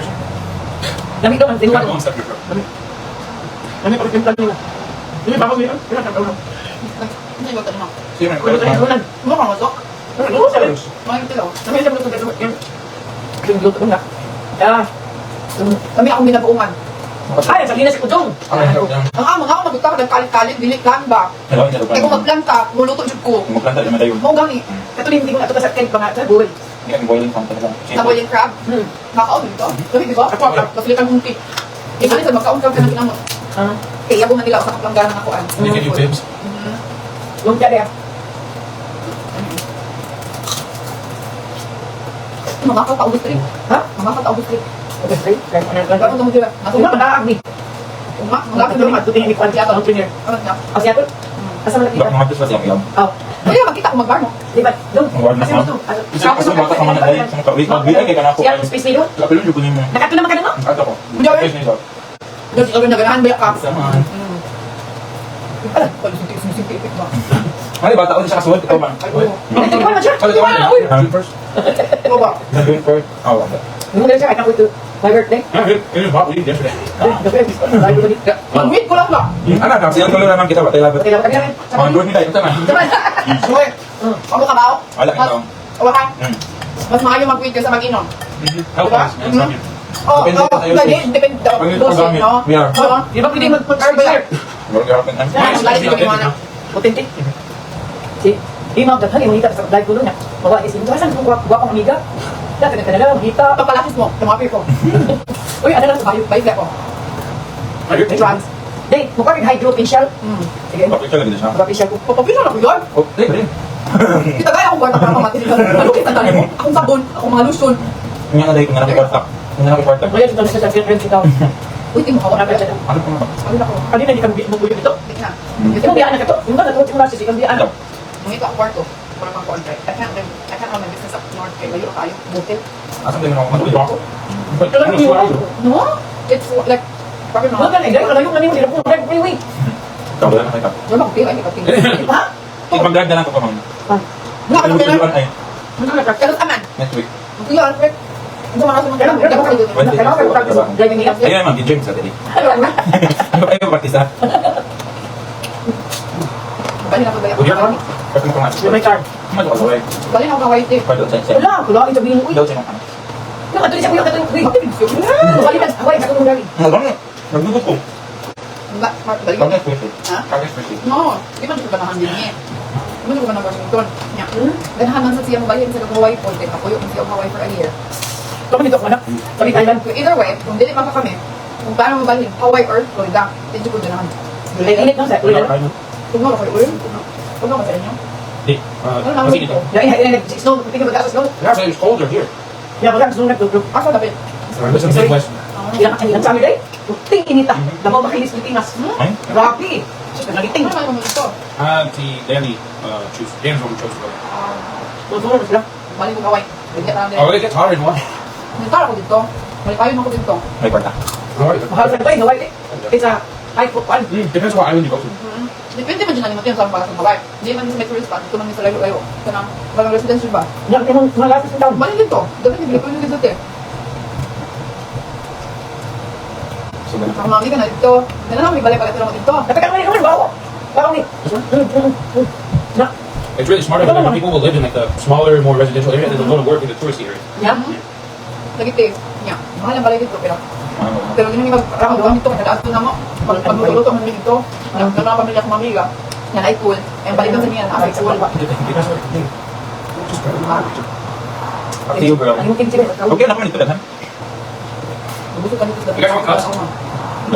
Lami daw ang tinuwan. One step your throat. Lami pa rin nila. Hindi ba ako niya? Kaya ka ulo. Hindi ko tanong. Sige, man. Ulo tayo ulan. Mo ka masok. Ano sa Mga yung tilaw. Lami sa luto dito. Yung luto na. Ah. Kami akong binabuungan. Ay, sa linas ko dong. Ang hirap lang. Ang amo nga ako magutang ng kalit-kalit dili plan ba. Dalawa yung Kaya kung magplan ka, muluto jud ko. Kung magplanta, di madayon. Mao gani. Kato hindi ko ato ka sa ken pa nga sa buhay. Hindi kami boiling fountain lang. Sa boiling crab. Makaon dito. Dami di ba? Ako, ako. Pasilikan kong tea. Ikaw sa magkaon ka ng kinamot. Ah. Kaya ko nila sa kaplanggana nga kuan. You can do fibs. Lumpia dia. Mga kataubos trip. Ha? Mga kataubos trip. Okay, straight. Kaya ano Dapat mo dila. Ako na madaag ni. Uma, mga Mga kataubos. tuloy ni kwan siya ang premier. Ano na? Ang siya Asa man Bak nakita? mga tis siya iyam. Oh, Kaya magkita ko magbar mo. di ba? Dong. Mag-ward na Asa siya. mo to? Isa kasi bata ka man na dahil. Sa kawig, mag-BI kay kanako. Siya space nilo. Kapilon jud ko nimo. Nakato naman ka na no? Ato ko. Hindi. Yes, nito. Diyos, ikaw naganahan ba ka? Sama. Ala, pala sinti ba? Ay, bata ko siya kasuod ikaw man. Ay, oo. Nagtutuan man siya. Wala, wala. Uy. June first. Ikaw ba? June first. Oh, wala. Nung siya ay ko my birthday. Yeah, it was hot weed yesterday. Mag-wait ko lang ba? Ano ka? Siya tuloy naman kita ba? Tayo labot. Okay lang kami lang. Mga good ni tayo tama. Tama. Uy, ako ka ba? Wala ka daw. Wala. Mm. Mas maayo mag-wait kaysa mag-inom. Health wise, man. It's not you. Oh, Depende oh, sa tayo, dali, sis. depende daw. Pag Dose, paggamit. no? We are. Oo. Di ba pwede mag-herb sir? Meron ka hapon. Ay, lali ko yung mga. Authentic. Si Imam daghan imong hita sa live ko na. Mawa is imo asan kung gwapong amiga. Dati ka na lang hita. Papalakis mo, tumapi ko. Uy, ano lang sa Bayot, bayot ko. Drugs. Day, mukha kang hydro facial. Sige. Papicture lagi siya. Mukha facial ko. Papapisa na ko yun. Oh, dali, dali. Kita gaya akong kwarta para pamatin. Ano kita tayo? Akong sabon, akong mga lotion. Nga na dahil, nga na ko kwarta. Nga na ko kwarta. Kaya dito sa sa friends ikaw. Uy, di mo kawa. Wala pa siya. Ano pa nga? Ano na ko? Kanina di kami mo dito. Di na. Imo biya na ka to. Yung ba natuwa si si kami biya. Mangita ako kwarto. Wala pang kuan. I can't run my business up north kay layo kayo. Butil. Asan tayo na ako? No? It's like probably Wala mga ka na dai kalayo nga nimo dira ko drive freeway. Ikaw wala na kita. wala akong pera, hindi ka pera. Ha? Ipag-drive na lang ko pa ma'am. Wala ka pera. Ay, Pero aman. next week. Kuya, Alfred. Hindi mo nasa mga Kailangan Hindi ako kayo. kailangan ka practice driving niya. Ayun ma'am, gym sa dali. Ano ba kayo practice ha? Bali na ko ba Kuya, ako? Kasi mo kumain. Yung may car. Mag-away. Bali na ako Hawaii eh. Pwede sa isa. Wala, wala. Ito sabihin ko. Daw sa imong anak. Nakatuloy siya, kuya, katuloy. Bali na, Hawaii, sa katulong dari. Nagdugot ko. Ba, bali. Kagay ko. Ha? Kagay ko. No, di man ko ganahan din eh. Di man ko ganahan Washington. Nya. Ganahan man sa siya mobalhin sa Hawaii po, kay kapuyo man siya og Hawaii for a year. Kami dito, anak. Kami Thailand. So either way, kung dili man ka kami, kung paano mobalhin Hawaii or Florida, di jud ko ganahan. Ay, init no, sa ulo. Tugnaw ba kayo? Uy, tugnaw ba sa inyo? Di. Ano lang Kasi dito. Ay, ay, ay, snow. Tingnan mo, snow. Yeah, so it's colder here. Yeah, baga, snow nagdugdug. Asa dapat? It's in the Midwest. Ilang ilang summer day? Ting inita. Damaw makinis Pilipinas. Ay? Grabe. Sus, nagaliting. Ano man mo dito? Si Danny choose. Dan's one who chose to go. Tutulong sila. Bali ko Hawaii. Bigyan na lang Oh, it gets hotter in Hawaii. Dito ako dito. Malikayon ako dito. May kwarta. Mahal sa ito, Hawaii. It's a high foot one. Depends what island you go to. Depende man dyan na natin sa para sa Hawaii. Di man sa may tourist spot, dito man sa layo-layo. Kanang walang residential ba? Yan, yung mga lapis ng taon. Bali dito. Dapat hindi ko yung dito eh. So, Ang mami ka na dito. Dala lang, may balay-balay lang dito. Napagkamali naman, bawo. Bawo ni. Na, It's really smart over there. People will live in like the smaller, more residential area, and then they'll go to work in the touristy area. yeah. Lagi te. Nya, mahal ang balay dito pero pero hindi mag ramon dito kay nadaadto na mo. Pag pagluluto man dito, nang mga pamilya ko mamiga. Yan ay cool. Ang balik sa niya na ay cool. Up to you, bro. Ang yung kimchi. Okay, na kami dito lang. Gusto ka dito sa You guys want cups? You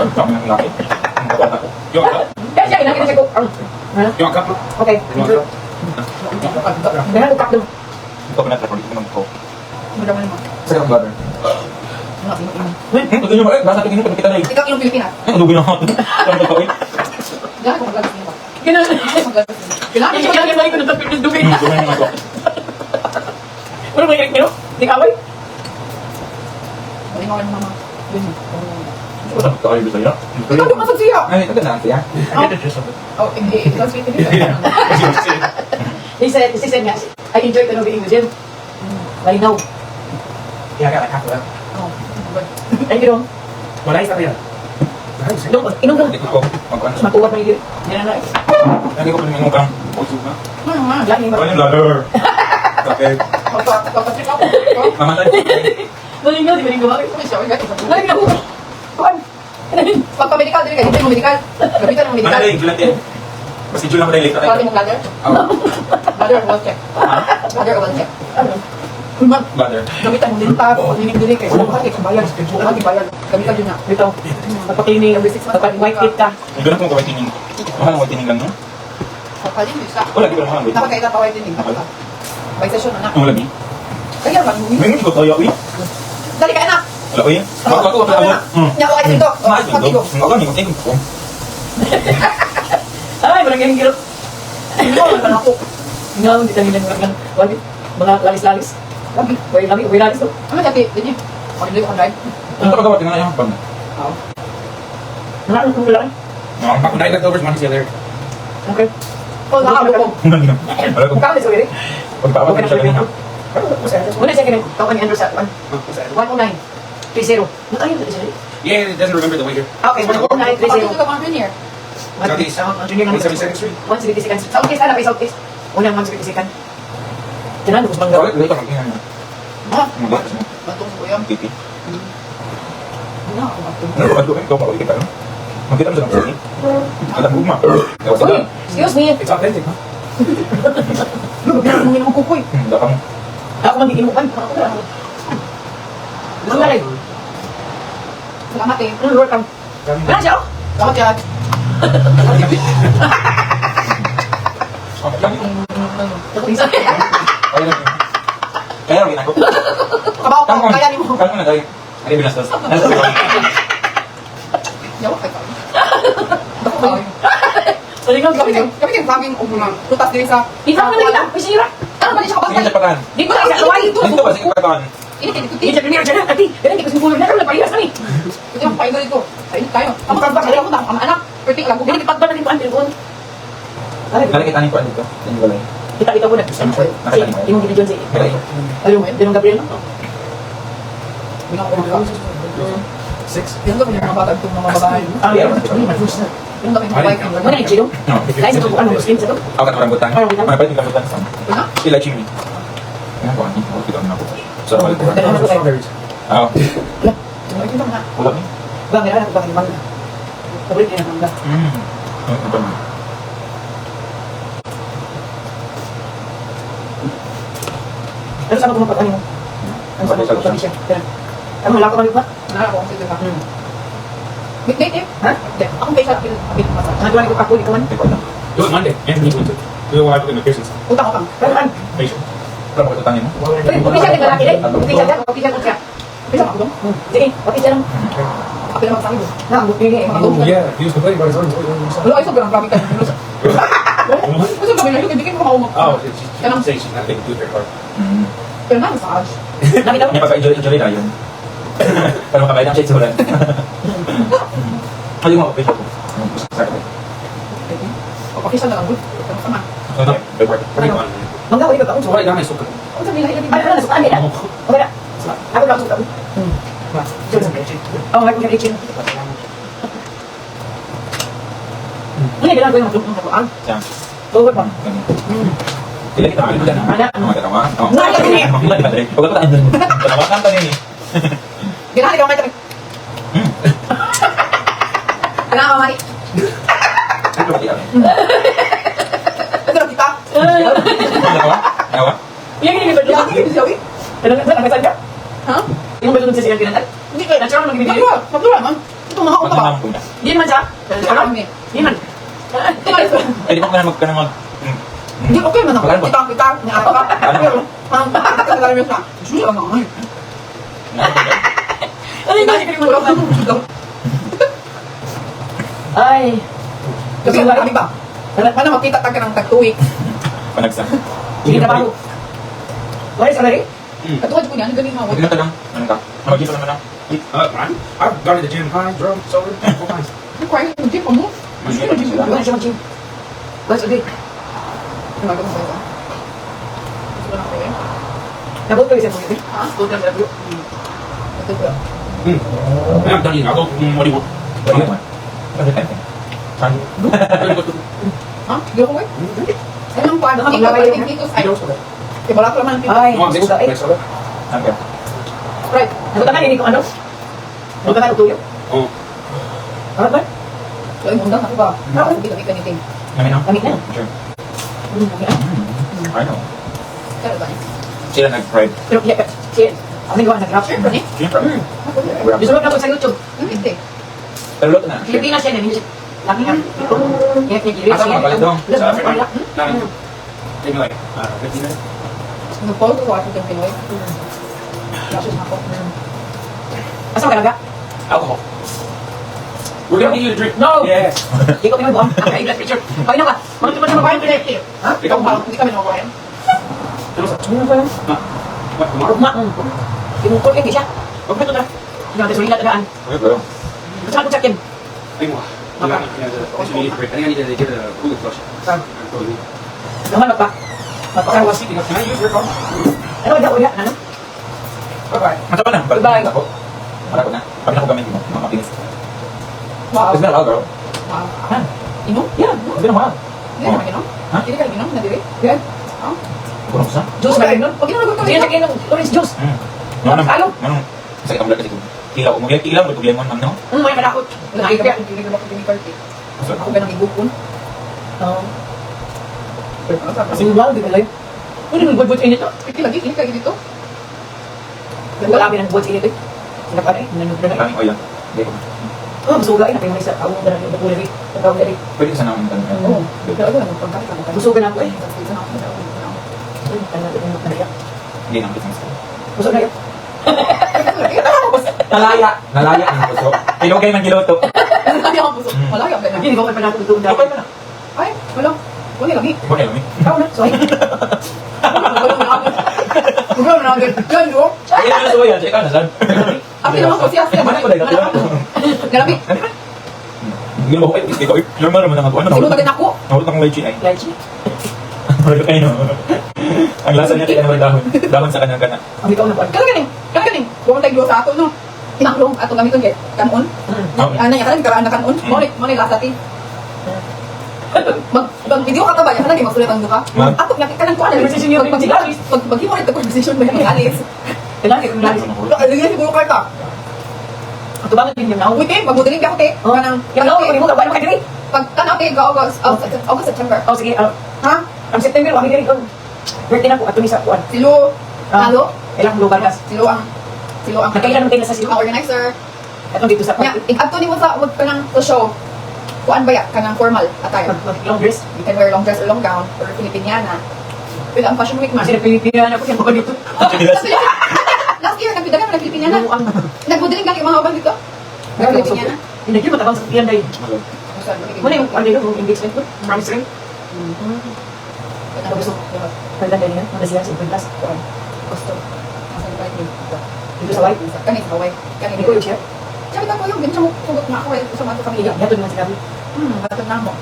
want cup? Kaya siya, inangin siya ko. You want cup? Okay. You want cup? Meron ko cup dun. Madami mo. Second brother. Ano, ino. Ikaw yung Pilipinas. Diyan ako maglagas niyo ba? Ganun. Maglagas niyo. Kailangan Kailangan niyo. balik ko ng tapit ng dumi. Ano ba yung kilo? Di kaway? Balik ako ng mama. Yun. Ikaw di masag siya. I get the gist of it. Oh, hindi. Translate it. He said nga, I enjoy to being with him. Malinaw. Yeah, I got like half of that. Oh, good. Thank you, dong. Wala isa kaya. Dong, inom dong. Matuwad na yun. Yan na na. Ano nga? Lagi ba? Pagpa-trip ako. Malinaw, di malinaw. Ano siya? Uy, guys, Malinaw. Kuan. Pagpa-medical, dili ka. Hindi mo medical. Gamitan mo medical. Pwede mong ladder? Ladder or well check? Ladder or well check? Ano? Ma, gamitan mo din pa. Pag-inig dili kay. Wala ka bayad. Wala ka bayad. Gamitan yun na. Dito. Pagpa-cleaning, pagpa-white tip ka. Papaling mo isa. Nakakaita pa white din. By session na na. Kaya ba? Dali ka anak. Nya ko ay dito. Pag-igo. Ay, walang ganyan kilo. Ikaw man ako. Nga, hindi tayo nila mga mga lalis-lalis. Lagi. Way lami, way lalis to. Ano dati? Dili. Pag dili ko drive. Oo. Nakakang kung wala. Ako na leftovers, money sila. Okay. Oh, nakabukog. Mukha ko sa wiri. Muna siya ganun. Tawag ni Andrew sa 109. 30. Nakayon sa siya. Yeah, it doesn't remember the way here. Okay, 109, 30. Pag-igo ka mga junior. Southeast. Junior nga. 172nd Street. 172nd Street. Southeast, ano pa Southeast? Unang 172nd. Tinan, tapos mangga. Ha? Bantong sa kuya. Ano ako ato? Uy, excuse me. It's authentic, huh? Ano ba ginagawa mo kukoy? Ako magiinuman. Ako na. Mga rin. Salamat eh. Ano, welcome. Wala siya, oh. Salamat yan. Kabaw ko, kaya ni mo. Yawa kay ka. Dako kayo. Sorry nga, Kami gawin. kami kay vlogging og mga prutas diri sa Ikaw na kita. Uy, sira. Ano ba di siya kabantay? Di ko na isa kaway. Ini kay dito. Hindi siya premier dyan. Ati, ganun, di ko sinubulo na. Karoon, nagparehas kami. Ito yung paingal dito. Sa init tayo. Tama ka ba? Kaya ko ang anak. Perting lang ko. Ganun, ipagba na rin po ang telephone. Ay, kita-kita mo na. Si, imong gina si. Alam mo, Dinong Gabriel. Bilang ko mga. Six. Bilang ko mga bata itong mga babae. Ah, yeah. Yung kami Ay, white. Mo na chilo. No. Lain sa to ano Muslim sa to. Ako katong rambutan. Ah, rambutan. Mga palit yung rambutan sa. Wala? Ila chimney. Ano ko ani? Okay na ako. Sa balik ko. Dalawa na Strawberries. Ah, Tungod yung mga. wala ni. Ba nga na ba mangga. Paborito niya mangga. Ano pa? Ano sa mo pag ano? Ano sa mo pag siya? Tara. Ano wala ko kami pa? Wala ako kasi diba? Weekday eh? Ha? Hindi. Akong facial appeal. Appeal massage. Nagawa ko ako di ko man. Hindi ko alam. Do it Monday. Anthony went to. Do it while I put in my piercings. Utang utang. Pero an. Facial. Wala ko utangin mo. Uy, official di ba laki dai? Official ka, official ka. Facial ako dong. Sige, official lang. Appeal na magsakit. Na, ang bukili eh. Oh yeah, he was complaining about his arms. Wala ay sobrang grabe ka. Kasi kami na hindi ko makaumok. Oh, she say she's not taking two her card. Pero na massage. Lami daw. May pagka-enjoy enjoy na yun. Para makabayad ang shades wala. Ay, yung mga official ko. Sa akin. Official na lang good. Pero sama. Ano? Good work. Pretty fun. Mangga ko ka So what I got my suka. Ako sa nila Ay, ano na sukaan nila? Okay na. Ako lang suka. Oh, may kuya kitchen. Ano yung ko yung matulog ko ang? Siya. Tuwa pa. Dili kita makalimutan na. Ana. Mga dalawa. Oh. Nga, lagi niya. Huwag ka taan. Dalawa ka ni. Ganahan ikaw may Ganahan ka mari. Ano ba kita? Pero kita. Dalawa? Dalawa? Iya gini ba? Yaki gini siya. Ano na nagsan ka? Ha? Yung ba sa siya kinantan? Hindi kayo. Natural man gini. Natural. Natural man. Ito nakaunta ba? Magmamang kuna. Di man siya. Ano? Di man. Ay, di ba ka na mag ka na mag Hindi okay man ako. Magkano ba? Kita kita. Niya ka. Pero parang kita ka lang siya. Julia na ay. Ano yung kasi Wala ka nang Ay. Kasi kami ba? Ano makita ta ka ng tag 2 weeks. Panagsa. Sige trabaho. Wala sa lari? Katuwad ko niya, ano galing hawak. Hindi na tagang. Ano ka? Mag-gym naman lang. Ryan? I've gone to the gym. High, drum, sober, all kinds. Ano ko ay gym mo? Mag-gym sila. Wala siya mag-gym. Wala sa day. Ano ba ito? Gusto ko na kayo. Nabot ko yung sa pagkakas. Ha? Go down sa labi. Ito ko. Man, I'm done eating. I'll go. What do you want? What do you want? What do you think? Saan? Ha? Di ako eh. Anong pa? Baka Dito, maglaway yun, dito sa. Kaya wala ko naman. Ay, You want mixed? ay. Mixed soda? Saan ka? Right. Nabutangan hindi ko ano. Nabutangan ko tuyo. Oh. Ano ba? So, yung undang ako ba? Ako, hindi kami kaniting. Namin na? Lamig na. Sure. Lamig na. I know. Pero ba niya? Sila nag-pride. Pero yeah, siya, ako nagawa nag-rap. Sure, ni? Siyempre. Ako, Gusto mo na ako sa YouTube. Hindi. Pero luto na. Pilipina siya, namin siya. Laki na. Kaya kaya Asa mga palit dong? Wala, wala. Not even. Maybe like 15 minutes. Nag-follow ko Washington Pinoy. Lashes na ako. Asa ka naga? Alcohol. We're gonna get you a drink. No! Yes. Di ko pinubuang. Ang high blood pressure. Okay na ka. Mga tuman sa Kabayan mga Pinoy. Ha? Ikaw ba? Hindi kami nakabayan. Ano sa? Ano ba yun? What, tomorrow? Ugma. Imukol kay siya. Huwag na to tara. Hindi natin sulila tagaan. Okay, bro. Basta ka kung I think, yeah, the intermediate break. I think I need to get a cooler flush. Naman magpa. Magpa. Can I use your car? Ano ba uya? Ano? Bye-bye. Mata pa na. Balik Goodbye. na ako. Wala ko na. Kami na ko gamit mo. Mga makinis. Wow. It's been a while, girl. Wow. Ha? Inom? Yeah. It's been a while. Hindi ka maginom? Ha? Hindi ka ginom na diri? Yeah. Ha? Kurang sa? Juice ba rin nun? Pag inom Sige, sige, inom. Orange juice. Manong. Alo. Manong. Sakit ang ulo kasi kung kilaw. Mag kilaw, mag lemon, ma'am, no? May malakot. Wala ka ba kung ba kung party? Ako ba nang igukon? Oo. Ano sa Kasi wow, di ba layo? Ano yung budbud init to? Hindi lagi, hindi ka dito. Wala kami ng budbud init eh. Sila pa rin, nanubra na eh. Maraming oil. Hindi ko. Oh, masuga eh. Napay sa awong na rin, nakulari. Nagkawang na rin. Pwede ka sana akong tanong. Oo. Pero ako lang pagkain ka. Busugan ako eh. Sa ako. Ay, tanga, tanga, tanga. Hindi nang kitang sa. Busog na yun. Nalaya. Nalaya ang puso. Ilogay man giluto. Hindi ako busog. Wala ka ba na? Hindi ko pa natin ito. Okay pa na. Ay, wala. Wala lang eh. Wala lang eh. Ikaw na, sorry. Wala na ako. Wala na ako. Yan, no? Ay, ano sa yan? Ikaw na saan? Ate naman ko siya. Mana ko dahil Nalami. Hindi mo ko ay ikaw. Normal naman ang ako. Ano Siguro din ako. Nahulot akong lychee ay. Lychee. Nahulot kayo. Ang lasa niya kaya naman dahon. Dahon sa kanyang kana. Ang ikaw na ba? Kala ganing. Kala ganing. Buwan tayo sa ato, no? Tinaklong ato gamiton kay kanon. Oh. Ano niya karon karaan na kanon. Mo ni lasa ti. Mag mag video ka ta ba? Yan lagi magsulat ang duha. Ma'am? Ato nga kanang kuan. Conversation yun, Mag si mag maghimo rin ta conversation ba yung alis. Kailangan kay kung lalis. Lagi siguro ka ta. Ato ba nga yung now? Uy, te, magmodeling ka ako, te. Oh. Kanang Yung now, mo ka ba ka diri? Pag tanaw te, go August, August, September. Oh sige, ah, Ha? ang September wa mi diri kon. Birthday na ko ato ni sa kuan. Silo, Ah. Lalo, Ilang global gas. silo ang Nakailan mo tayo sa silo. ang organizer. Atong dito sa Nya, ig-adto nimo sa wag kanang sa show. Kuan ba ya kanang formal attire. Long dress. You can wear long dress or long gown or Filipiniana. Pero ang fashion week man. Kasi nagpipila na ako yung mga dito. Last year nagbidagan man Filipiniana. Ang Nagmodeling gani mga uban dito. Filipiniana. Hindi yun matabang sa piyan dahil. Muna yung ano yung engagement ko. Promise ring. Pagdan dahil nga. Mga siya sa kwintas. Gusto. Dito sa white. Kani sa Hawaii. Kani Hindi ko yung share. Sabi ko yung ganyan mo hugot na ako eh sa mga pamilya. Yato naman sinabi. Batod na mo.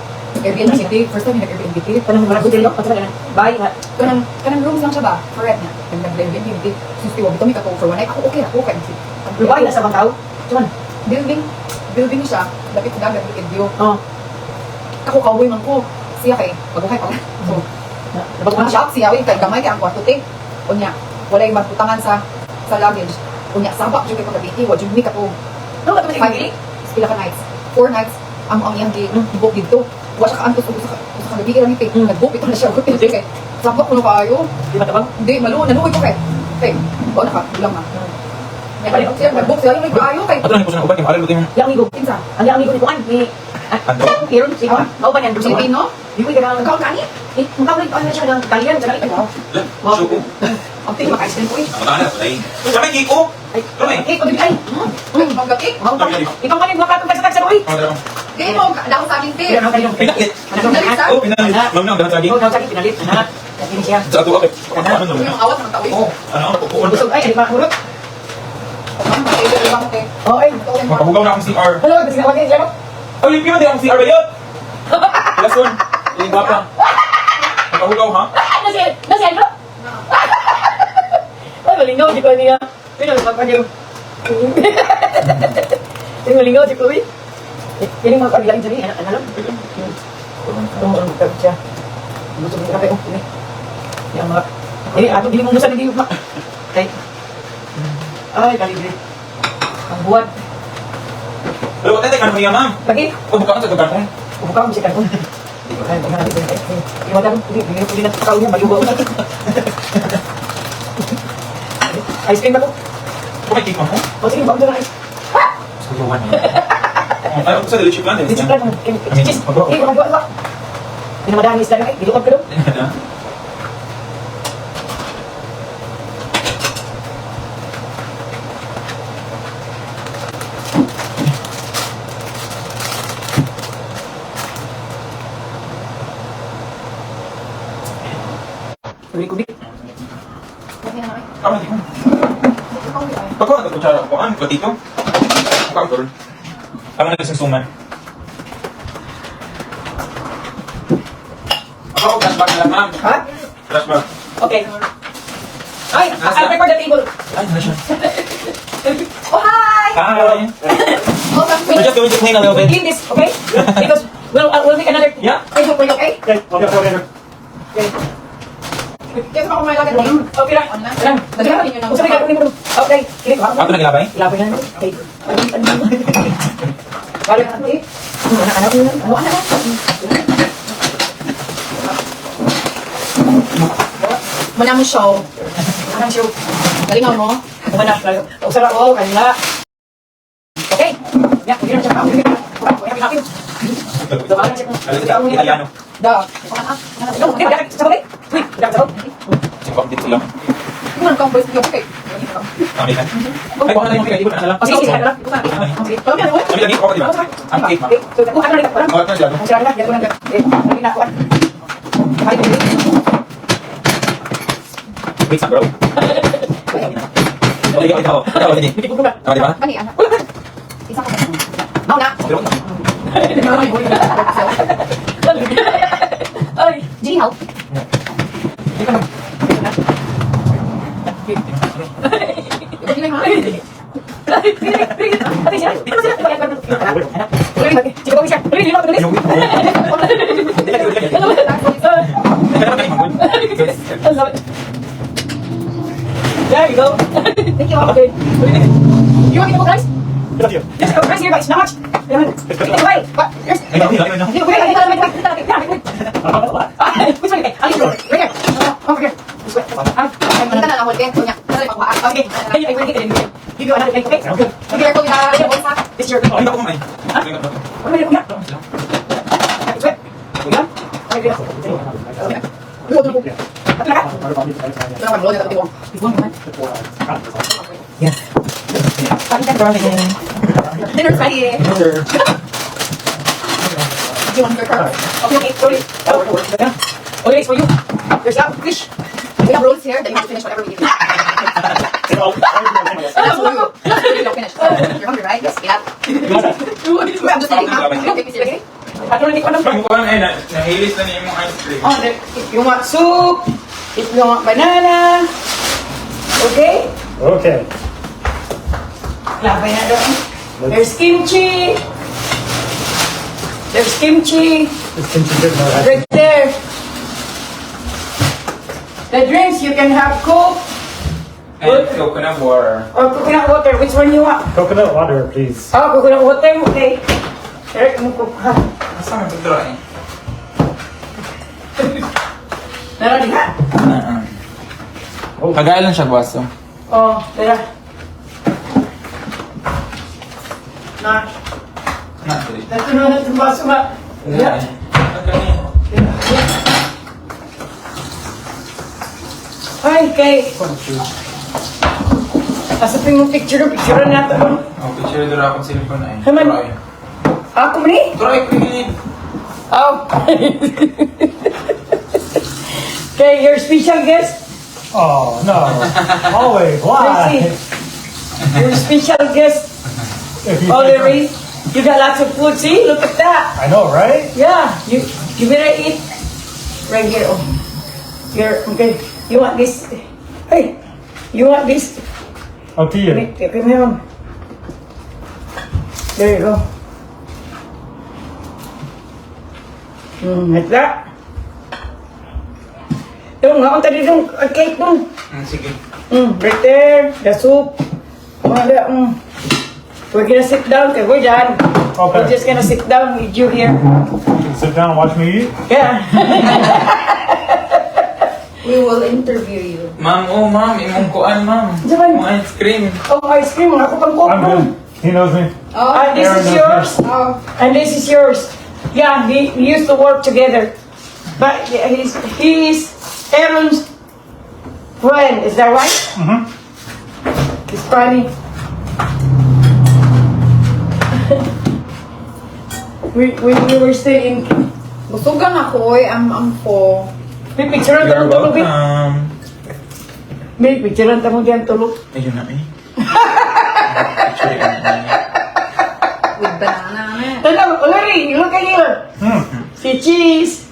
Airbnb city, first time nag-Airbnb. Tanong mo hotel no? Pagsa na. Bye. Nga. Kanang kanang rooms lang siya ba? For rent niya. Nag nag-Airbnb since tiwa bitaw mi ka for one night. Ako okay, ako okay. Bye na sa bang tao. Chuman. Building building siya, dapit sa dagat, dapit view. Oh. Ako cowboy man ko. Siya kay maguhay pa. So, Nabag mga shop siya oy kay gamay kay ang kwarto te. Unya, walay magputangan sa sa luggage. Unya saba jud kay paggabi, wa jud mi ka ko. No, kato Five, pila ka nights. 4 nights ang ang iyang gi book didto. Wa siya kaantos og usa ka gabi ra ni te. Nag-book ito na siya og hotel kay saba ko no kaayo. Di ba tabang? Hindi, malu, naluoy ko kay. Kay, ba na ka, ulang na. Nya, siya nag-book siya yung kaayo kay. Ato na ko sa uban kay maalala ko yung Yang amigo. Kinsa? Ang yang amigo ni kuan ni Anto. Aaron si Juan. Mao ba niyan sa Filipino? Di ko ganang Ikaw kani? Eh, mukha ko ano siya ng Italian sa Ay, wow. Wow. Suko. Ang tingin maka-ice cream ko eh. Ang tanan ay. Sa may kiko. Ay, Kamay. eh, kung ay. Ang gaki. Wow. Ikaw kanin mga katong tagsa-tagsa ko eh. Oh, dalawa. Di mo daw sa akin te. Pero ano kayo? Pinalit. Pinalit sa? Oh, pinalit. Ma'am na, dahan saging. Oh, daw saging pinalit. Anak. Kini siya. Sa ato okay. Ano naman? Yung awat ng tao. Oh, ano ako pupuon. Busog ay, di ba kurot? Oh, ay. Makahugaw na akong CR. Hello, kasi na wag siya. Ay, limpyo man din akong CR ba yun? Lason. Yung gwapa. Makahugaw ha? Nasi, nasi ano? Ay, malingaw di ko niya. Pero magpanyo. Ay, malingaw di ko eh. Kini mga kabilang dyan eh. Ano lang? Ito mo ang magkabit siya. Gusto mo kape. Oh, ini. Yang mga... Ini, ato, dili mo musan, hindi mo ma... Kay... Ay, kalibre. Ang buwan. Pero wala tayo niya, ma'am. Lagi. O buka ka sa kanon. Upo ka, musik kanon. Ay, ay, ay, ay, ay. Iwan hindi, hindi, hindi na kakaon niya, malugaw na. Ice cream ba to? Kung may cake mo. O sige, bago na ice. Sa yawan. Ay, ako sa leche plan. Dito plan, cheese. Eh, magawa, magawa. Pinamadaan isda na, eh, gilukad ka doon. Kubik-kubik. Tama di ko. Pagkuhan ka kutsara ko an platito. Pagkuhan ko ron. Tama na susuman. Ako flashback na lang, ma'am. Ha? Flashback. Okay. Ay, I'll prepare the table. Ay, na siya. Oh, hi! Hi. Oh, thank We're you. just going to clean a little bit. Clean this, okay? Because we'll make another. Yeah. Ay, hope you're okay. Okay, okay, okay. Kaya sa ako may lagad eh. Okay lang. On na. Lang. Daghan ninyo ng Usapin ka, kunin mo. Okay. Kini ko. Ako na gilabay? Ilabay na. Okay. Balik na eh. Anak anak ano anak. Muna mo show. Anang show. Galingaw mo. Kumana. Usara ko kanila. Okay. Ya, hindi na siya. Italiano. Da. No, hindi na sa babay. Uy, sa babay. Simbang dito lang. Kung kang voice okay. American. Ay, baka na yung cake. Ano lang? Oh, sige, sige, ano lang. Sige. Kami lagi, okay, di ba? Ang cake, ma'am. Okay, so kung ano rin, parang Oh, ito sila. Ang sira na, yan ko lang. Eh, ano na ako. Ay, Wait, bro. Okay, okay, ako. Ako, hindi. hindi ko na. Tama, di ba? Kani anak. Isa ka ba? Mao na. Pero, Ay, Ginny help. hindi ka na. Hindi na ha. Ate siya. Ano sila? Anak. Sige, siya. Dali, dali, dali. I love it. There you go. Thank you. Okay. You want me to go, guys? Yes. Yes, oh, rice here, guys. Not much. Take a while. But there's. Wait, wait, wait, wait, wait, wait, wait, wait. Which one? Okay, I'll go. Right here. Over here. This way. Kita na lang huli. Kunya. Okay. I will get it. Give you another plate, okay? Sounds good. Be careful with the bolsa. This is your plate. Ay, ako kumain. What am I doing? It's wet. Yeah? Okay, yeah. Yeah. Dinner's ready. Do you want your card? Okay, sorry. Oh, yeah. Okay, it's for you. There's a fish. We have rules here that you have to finish whatever we give you. You don't finish. You're hungry, right? Yes. Yeah. I'm just kidding. You don't take me seriously. Ato na ni ko Ang kuan ay na nahilis na niya imong ice cream. Oh, there, if you want soup, if you want banana, okay? Okay. Labay na doon. There's kimchi. There's kimchi. This kimchi didn't know that. Right there. The drinks, you can have Coke And coconut water. Or coconut water. Which one you want? Coconut water, please. Oh, coconut water, okay. Eric, mo ko ha. Asa man pagdra eh? Meron diha. Kagaya lang siya baso. Oh, tara. Na, Na, dali. natuno na itong baso ma. Yeah. Okay. Ay, kay. Asa pa yung picture, picture na ito. Oh, picture dira akong cellphone ay. Haman. Try. Ako man eh. Try ko gilid. Oh. Okay, your special guest. Oh no! Always. Let's Why? see. Your special guest, If you Valerie. You got lots of food. See, look at that. I know, right? Yeah, you better eat right here. Oh, here. Okay. You want this? Hey, you want this? Up to you. Wait, okay, meron. There you go. Like that. Dong, nga, unta dong, cake dong. Sige. Right there, the soup. Mga da. We're gonna sit down, okay, we're done. Okay. We're just gonna sit down with you here. You can sit down and watch me eat. Yeah. We will interview you. Ma'am, oh ma'am, imong kuan ma'am. Diyan. Imong ice cream. Oh, ice cream, ako pang coke I'm dong. good. He knows me. Oh. And this Aaron is knows yours. Oh. And this is yours. Yeah, he used to work together. But yeah, he's Aaron's friend. Is that right? Mm-hmm. It's funny. We were still in. Busog ang ako eh. I'm full. May picture You're ang tulog eh. welcome. May picture ang tulog yan tulog. Ayun na eh. Picture yun na eh. With banana on it. Tanaw, Larry, look at here. Si cheese.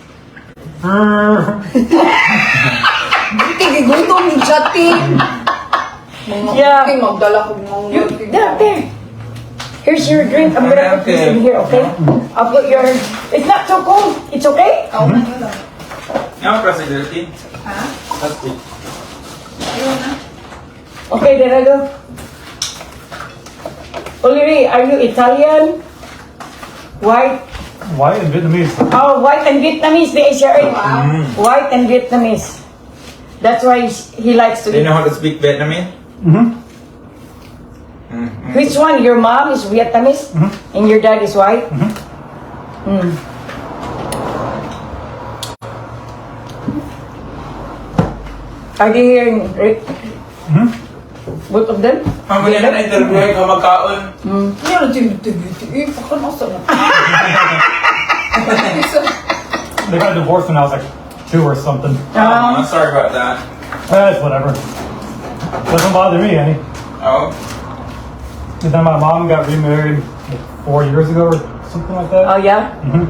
Buti, gigutom ni Jati. Mga Yeah. yeah. Magdala ko mga You, there, there. Here's your drink. I'm gonna put this in here, okay? I'll put your. It's not so cold. It's okay. Ako na yun lang. Nga pa sa dirty. Ha? Plastic. Ayun na. Okay, there I go. Olivi, are you Italian? White? White and Vietnamese. Oh, white and Vietnamese. The Asian. White and Vietnamese. That's why he likes to Do you eat. know how to speak Vietnamese? Mm-hmm. Which one? Your mom is Vietnamese and your dad is white? Mm. Are they here in Both of them? Ma'am, wala na interview ka magkaon. Hindi na tigil-tigil. Eh, baka nasa na. They got divorced when I was like 2 or something. Oh, I'm sorry about that. That's whatever. Doesn't bother me any. Oh. And then my mom got remarried like 4 years ago or something like that. Oh, yeah? Mm-hmm.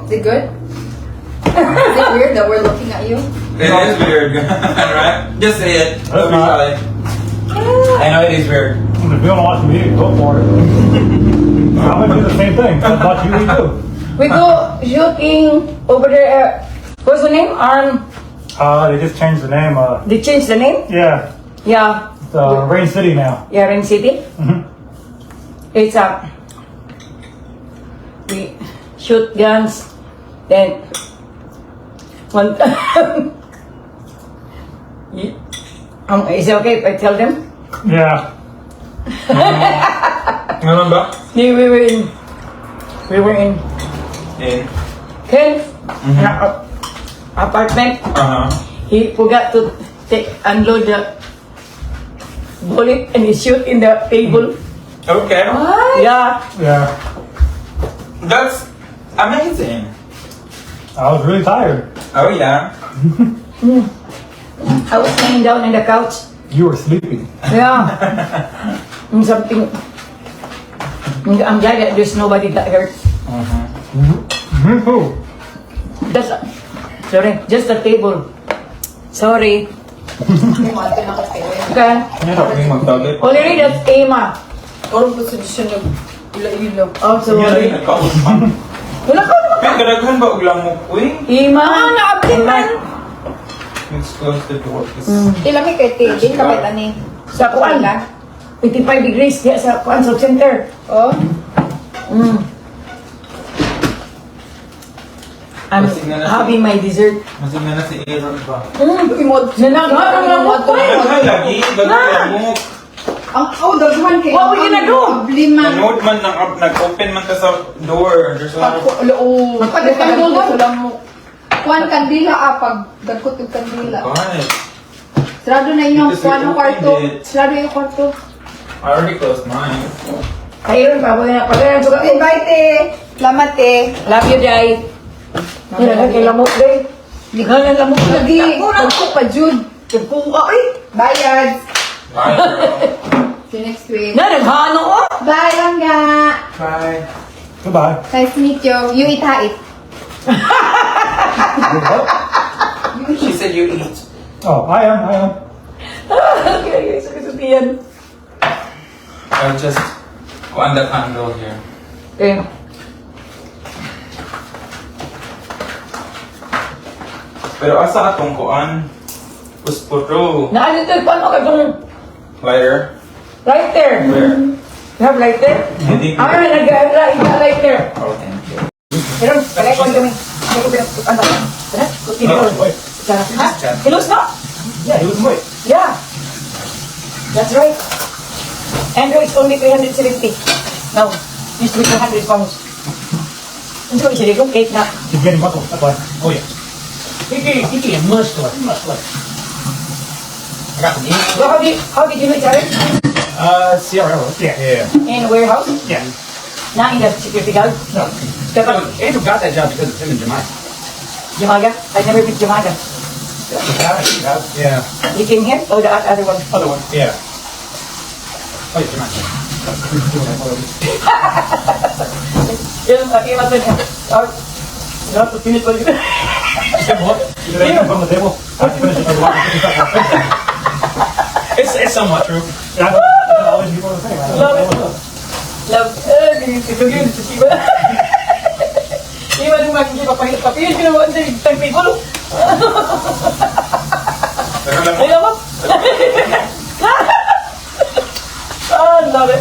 Is it good? Is it weird that we're looking at you? It is weird, right? Just say it. Don't be not. shy. I know it is weird. If you want to watch me eat, go for it. I'm gonna do the same thing. I'll watch you eat too. We go shooting over there. What's the name? Arm. They just changed the name. They changed the name? Yeah, it's Rain City now. Yeah, Rain City. It's a we shoot guns, then one time. Is it okay if I tell them? Yeah. Ngayon ba? We were in In. Ken na apartment. He forgot to take unload the bullet and he shoot in the table. Okay. Yeah. Yeah. That's amazing. I was really tired. Oh yeah. I was laying down in the couch. You were sleeping. Yeah. And something. I'm glad that there's nobody got hurt. Me too. That's sorry, just the table. Sorry. Okay. Hirap yung magtagay. Already that's Emma. Orong po sa siya nag ila-ila. Oh, sorry. Nagkaos pa. Wala ka naman. Kaya kadaghan ba og lamok, uy? Emma. Ah, naabli man. Let's close the door. Ilami kay te, din ka kay tani. Sa kuan. 85 degrees diya sa kuan sa center. Oh. I'm having my dessert. Masig na si Aaron ba? Nanaghan ang lamok ko eh. Daghan lagi, daghan lamok. Ang oh, daghan kay. What we gonna do? Abli man. Nanood man nang nag-open man ta sa door. There's a lot of Loo. Magpadaghan lamok. Kuan kandila ah, pag dagkot og kandila. God. Sarado na inyong Because we kuan ang opened kwarto. it. Sarado yung kwarto. I already closed mine. Ayun, pa na pag suka. Bye, te. Salamat, te. Love you, Jai. Yan, kay lamok, day. Yan, lamok. Lagi, dagko pa, Jude. Nagkuha, eh. Bye, Yads. Bye, girl. See you next week. Na, naghano, oh. Bye, Langga. Bye. Goodbye. Nice to meet you. You eat, ha, eat. She said you eat. Oh, I am. I am. Okay, sakit. I'll just go on the candle here. Okay. Pero asa atong kuan? Puspuro. Naalito yung paano ka itong Lighter. lighter. Where? You have lighter? Hindi. Ah, nag-lighter. Oh, thank you. Pero, palekon kami. Ano? Tara, Oh, wait. Ha? He lose, no? Yeah, he was weight. Yeah. That's right. Andrew is only 370. No, used to be 200 pounds. Ano ko siya kung cake na. He's getting muscle. That's why. Oh yeah. He getting muscular. Muscular. I got some ink. So how did you know each other? CRO. Yeah. Yeah. In warehouse? Yeah. Na in the security guard? No. Dapat, So Andrew got that job because of him and Jemima. Jamaga? I never met Jamaga. Yeah. He came here? Oh, the other one. Other one. Yeah. Oh yeah, Jemima. Yung, okay, matin. Oh, not to finish what you What? Did I put on the table? I have to finish it. Otherwise, It's somewhat true. Yeah, I always people the same. I Love it. Love, eh, ito yun, sa Shiba. Iba nung magiging papahit, papahit, ginawa sa tagpigulo. Pero lamok. Ay, lamok. Ah, love it.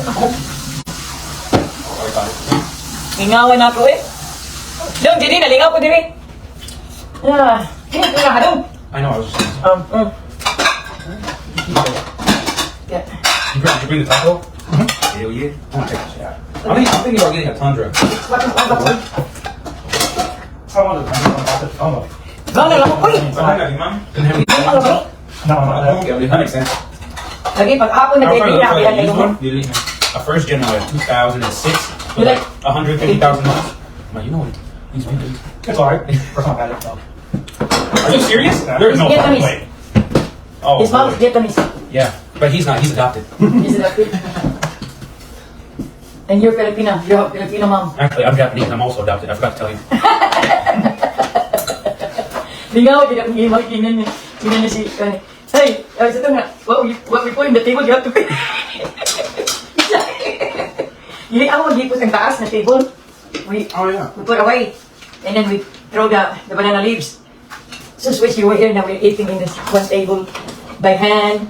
Lingawan ako eh. Dong, dili, nalingaw ko dili. Ah, kaya ka dong. I know. I was just. Yeah. Did you bring the taco? Hell yeah. I want to check this out. I'm thinking about getting a Tundra. I wanted to oh, no. Gana lang ko, uy. Daghan lagi, ma'am. Didn't have any. Ano ba? No, not that. Okay, that makes sense. Lagi, pag ako I was trying to nag-edit look na, for kaya like a used kayo. one. A first gen like 2006 with You like 150,000 miles. I'm like, you know what? These people. It's alright. First time I've had it, so. Are you serious? There's no fucking Vietnamese. way. Oh, His mom is boy. Vietnamese. Yeah, but he's not. He's adopted. He's adopted. And you're Filipina. You have Filipino mom. Actually, I'm Japanese. I'm also adopted. I forgot to tell you. Lingaw, kaya kung imaw, tingnan niya. Tingnan niya si, hey, sa ito nga, what we put in the table, you have to pay. Hindi ako mag-ipos ang taas na table. We Oh yeah. we put away, and then we throw the banana leaves. So switch you were here now. We're eating in this one table by hand,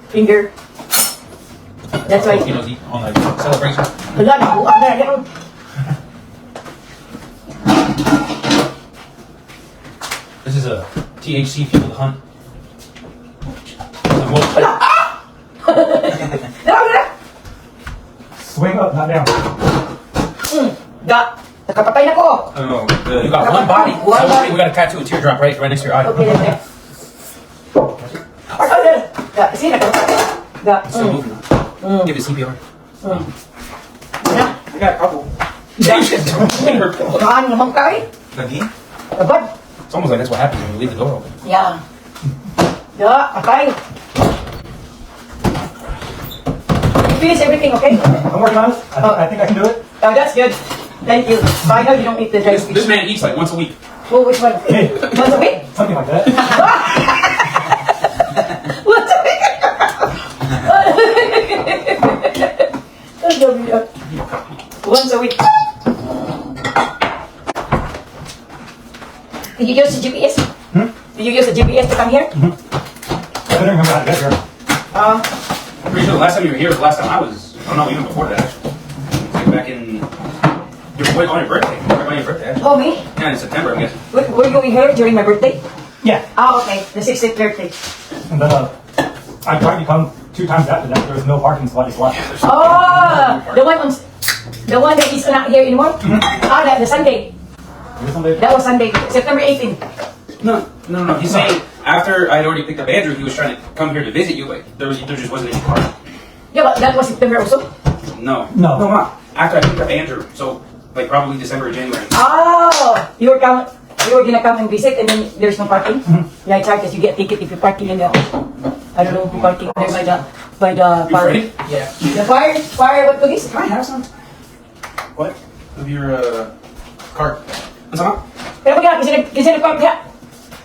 finger. That's why. Filipinos eat on like celebration. Wala na, buak na na. This is a THC fueled hunt. So we'll- Dara, dara. Swing up, not down. Da, nakapatay na ko. Oh, you got one body. One So body. we got a tattoo, a teardrop right next to your eye. Okay. Ay, ay, ay. Da, see, nakapatay. Da. Still moving. Give it CPR. Na. I got a couple. Kaan naman kay. Lagi? Abad. It's almost like that's what happens when you leave the door open. Yeah. Da, patay. You finish everything, okay? I'm working on it. I think I can do it. Oh, that's good. Thank you. Finally, you don't eat the dry This fish. man eats like once a week. Oh, which one? Hey. Once a week? Something like that. Once a week? Once a week. Did you use the GPS? Hmm? Did you use the GPS to come here? I don't remember how to get here. Pretty sure the last time you were here was the last time I was. Oh no, even before that, actually. It's like back in your wait, on your birthday. Right on your birthday, actually. Oh, me? Yeah, in September, I'm guessing. Were you here during my birthday? Yeah. Ah, okay. The 60th birthday. And then I tried to come two times after that. There was no parking, so I just left. Oh, the one that is not here anymore? Ah, the Sunday. Maybe someday. That was Sunday, September 18. No. He's saying after I had already picked up Andrew, he was trying to come here to visit you, but there just wasn't any parking. Yeah, but that was September also. No. No. No, Ma. After I picked up Andrew, so like probably December or January. Oh, you were gonna come and visit, and then there's no parking. Yeah, it's hard because you get ticket if you parking in the, I don't know who parking there by the You fire. ready? Yeah. The fire, what police? Can I have some? What? Of your cart. What's up? Pero pag kasi nag-park niya.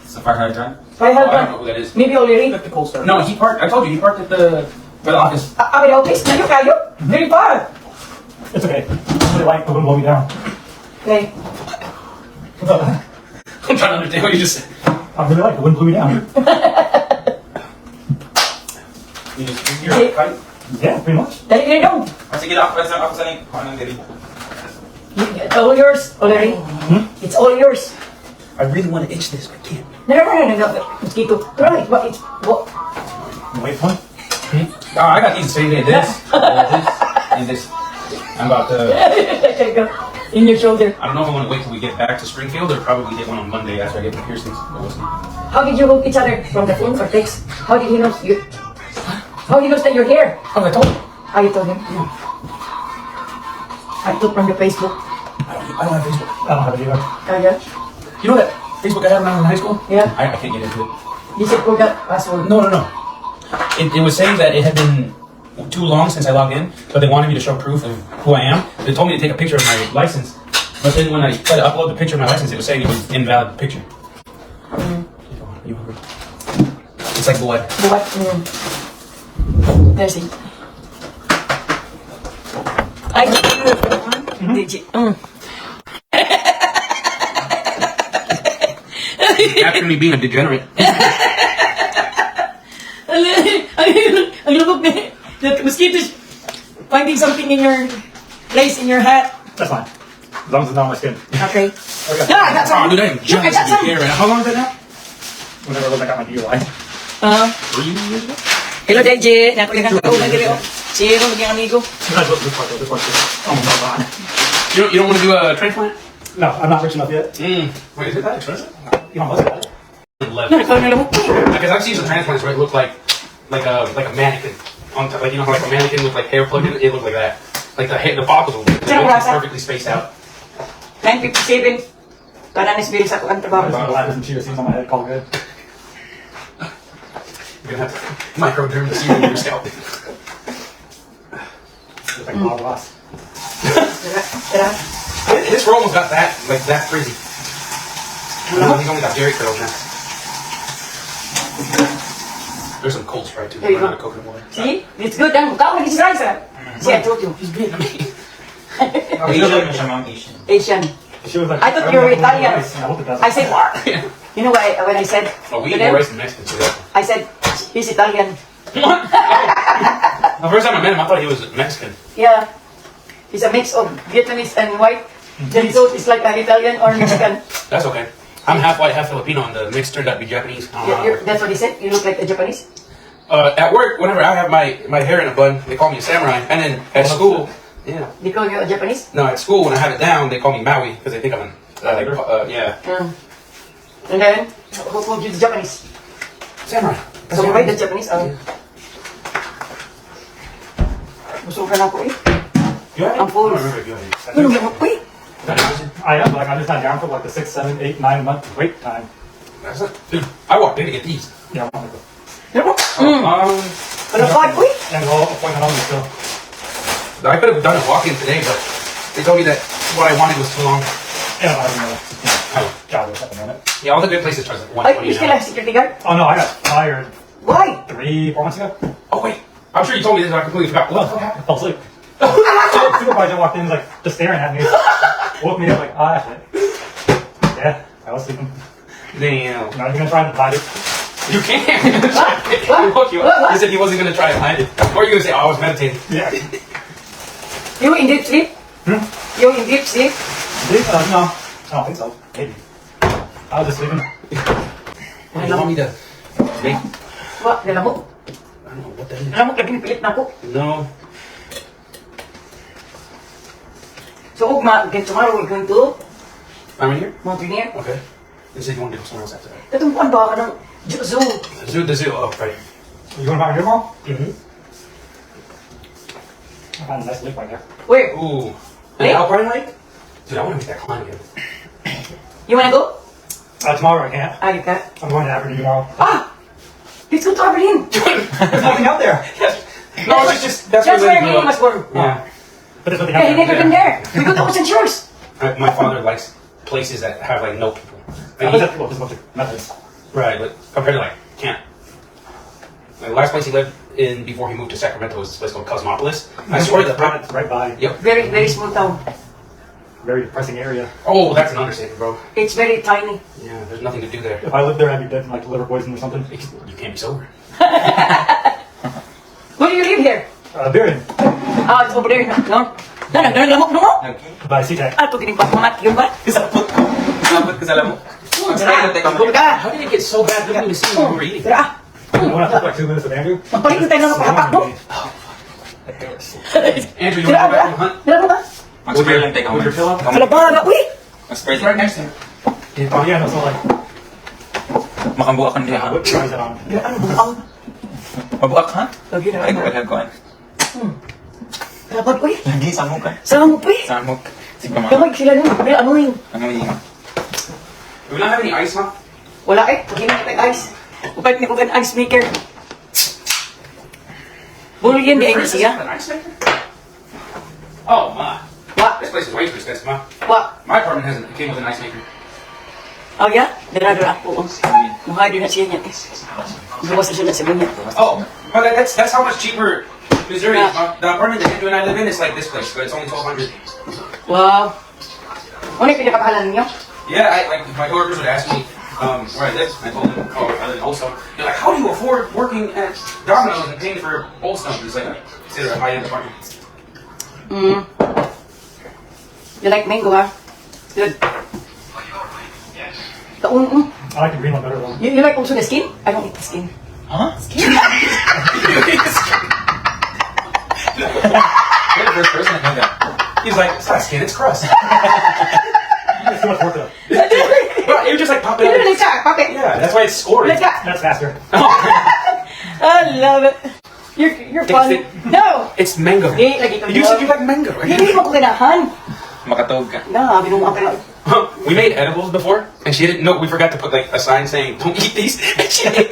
It's the fire hydrant. Fire Oh, I don't hydrant. know who that is. Maybe already. The cold start. No, he parked. I told you he parked at the by the office. Ah, ah, by the office? Layo kayo? Very far. It's okay. It's really light. It wouldn't blow me down. Okay. What's up? I'm trying to understand what you just said. I'm really light. It wouldn't blow me down. You just you're a kite. Yeah, pretty much. Dali na dong. Ah, sige lang, ako sa ning kuan ng diri. It's all yours already. It's all yours. I really want to itch this, but I can't. No. Mosquito. Pero it's, what, it's, what? You wait for it. Oh, I got these the same day. This, this, and this. I'm about to. There you go. In your shoulder. I don't know if I want to wait till we get back to Springfield or probably get one on Monday after I get my piercings. But we'll see. How did you hook each other? From the phone or text? How did he know you? How he knows that you're here? Oh, I told him. Ah, you told him? I took from the Facebook. I don't have Facebook. I don't have it either. Oh, yeah? You know that Facebook I had when I was in high school? Yeah. I can't get into it. You said forgot password. No. It was saying that it had been too long since I logged in, but they wanted me to show proof of who I am. They told me to take a picture of my license, but then when I tried to upload the picture of my license, it was saying it was invalid picture. You hungry? It's like blood. What? There's it. I did you? After me being a degenerate. Ang lubog ni the mosquitoes finding something in your place in your hat. That's fine. As long as it's not on my skin. Okay. Okay. Ah, I got some. Oh, dude, I am Look, I jealous got of your some. hair right now. How long is that now? Whenever it was, I got my DUI. 3 years ago? Hello, JJ. Nakulihan ka ulan dili oh. Si Ero, maging amigo. Not just this part though. This part's just almost all gone. You don't want to do a transplant? No, I'm not rich enough yet. Wait, is it that expensive? You almost got it. 11. Ikaw na lamok. Because I've seen some transplants where it looked like a mannequin on top, like you know, like a mannequin with like hair plugged in. It looked like that. Like the hair, the follicles were Sino the klasa? perfectly spaced out. 9:57. Kanan is sa ang trabaho. There's some ladders and cheers on my head. Call it good. You're gonna have to microderm the serum in your scalp. It's like Bob Ross. Tara, tara. His roll almost got that like that frizzy. No, he's only got Jerry curls now. There's some cold Sprite too. There you We're go. not a coconut water. See? It's good. Ang mukha mo naging rice ah. See, I told you. He's Vietnamese. Asian na siya, ma'am. Asian. Asian. She was like, I thought you were only have Italian. rice. And I looked at that. I said, you know what I, when I said Oh, we to eat them? more rice than Mexicans do. I said, "He's Italian." The first time I met him, I thought he was Mexican. Yeah. He's a mix of Vietnamese and white. Then so it's like an Italian or Mexican. That's okay. I'm half white, half Filipino, and the mix turned out to be Japanese. I don't know Yeah, how it works. that's what he said. You look like a Japanese. At work, whenever I have my hair in a bun, they call me a samurai. And then at school, yeah. They call you a Japanese? No, at school, when I have it down, they call me Maui because they think I'm an, like, yeah, And then, who called you the Japanese? Samurai. So, why the Japanese? Busog ka na ako eh. You have it? I'm full. I don't remember if you have it. Ano mo ko eh? I am, like, I'm just not down for like the 6, 7, 8, 9 month wait time. That's not, dude, I walked in to get these. Yeah, I'm like, Ano mo? Ano pa ko eh? and all appointment only still. I could have done a walk-in today, but they told me that what I wanted was too long. And I don't know. Job at the moment. Yeah, all the good places charge like Ay, 120 you still have security guard? Oh no, I got fired Why? 3, 4 months ago. Oh wait, I'm sure you told me this, but I completely forgot. What the fuck happened? I fell asleep. Supervisor walked in, was like just staring at me. Woke me up like, "Ah, shit." Yeah, I was sleeping. Damn. Not even gonna try to hide it. You can't. He woke you up. He said he wasn't gonna try to hide it. Or you're gonna say, "Oh, I was meditating." Yeah. You in deep sleep? Hmm? You in deep sleep? Sleep? No, I don't think so. Maybe. I was just sleeping. You want me to make? Wa, nalamok. I don't know what that is. Nalamok lagi nipilit na ako. No. So, ugma, again, tomorrow we're going to I'm in here. Mount Rainier. Okay. They said you want to go somewhere else after that. Katong kuan ba ka ng zoo? Zoo, the zoo. Oh, right. You going to Mount tomorrow? Mm-hmm. I found a nice lake right there. Where? Ooh. An Hey. alpine hike? Dude, I want to make that climb again. You wanna go? Tomorrow I can't. Ah, you can't. I'm going to Aberdeen tomorrow. Ah! Let's go to Aberdeen. There's nothing out there. No, it's just that's, That's where where Manny was born. Yeah. But there's nothing Yeah, he out never there. been there. We go to Ocean Shores. My father likes places that have like no people. Like, I was at, well, there's a bunch of methods. Right, but compared to like camp. Like, the last place he lived in before he moved to Sacramento was this place called Cosmopolis. I swear to the It's right by. Yep. Very, very small town. Very depressing area. Oh, that's an understatement, bro. It's very tiny. Yeah, there's nothing to do there. If I lived there, I'd be dead from like liver poison or something. You can't be sober. Where do you live here? Bearden, Ah, it's over there. No? No, no, no, lamok, no? by SeaTac. Ah, ito gining papungat yun ba? Sapot ko. Sapot ko sa lamok. Spray na teka. Ka! How did it get so bad? We didn't even see what we were eating. Tara! I went out for like 2 minutes with Andrew. Magpalit na tayo ng pahapak mo. Andrew, you want to go back and hunt? Tara mo ba? Mag-spray lang teka. With your pillow? Kalabara, uy! Mag-spray It's right next to him. Oh yeah, no, so like, Makambuak ka niya. what tries it on? Ano buang? Mabuak ha? Lagi na. Ay, ko kuan. Kalabad, uy! Lagi samok ka. Samok, uy! Samok. Sige ma. Gamay sila nun. Very annoying. Ano yung Do we not have any ice, huh? Wala eh. Hindi na kita ice. Upat ni ko kan ice maker. Bullion di ay Your fridge siya. doesn't have an ice maker? Oh my! Wa, This place is way too expensive, ma. wa. My apartment hasn't came with an ice maker. Oh yeah? Dara dara. Oo. Muhay din na siya niya. Gawas na siya na sa niya. Oh, but that's how much cheaper Missouri is. Yeah. Ma. The apartment that Andrew and I live in is like this place, but it's only 1,200. Wow. Ano yung pinakamahalan ninyo? Yeah, I, like my coworkers would ask me where I live. I told them, "Oh, I live in Old Stone." They're like, "How do you afford working at Domino's and paying for Old Stone?" It's like consider a high end apartment. You like mango, ha? Good. Taon, I like the green one better though. You like also the skin? I don't eat the skin. Huh? You're the first person to know that. He's like, "It's not skin, it's crust." It's too much work though. But it would just like pop it Pero up. let's ka, papi. Yeah, that's why it's scoring. Let's ka. That's faster. I love it. You're Take a funny. No! It's mango. Di, lagi kang You said you like mango, right? Hindi mo ko ganahan. Makatog ka. Na, binuha ka na. We made edibles before, and she didn't know. We forgot to put like a sign saying "Don't eat these," and she ate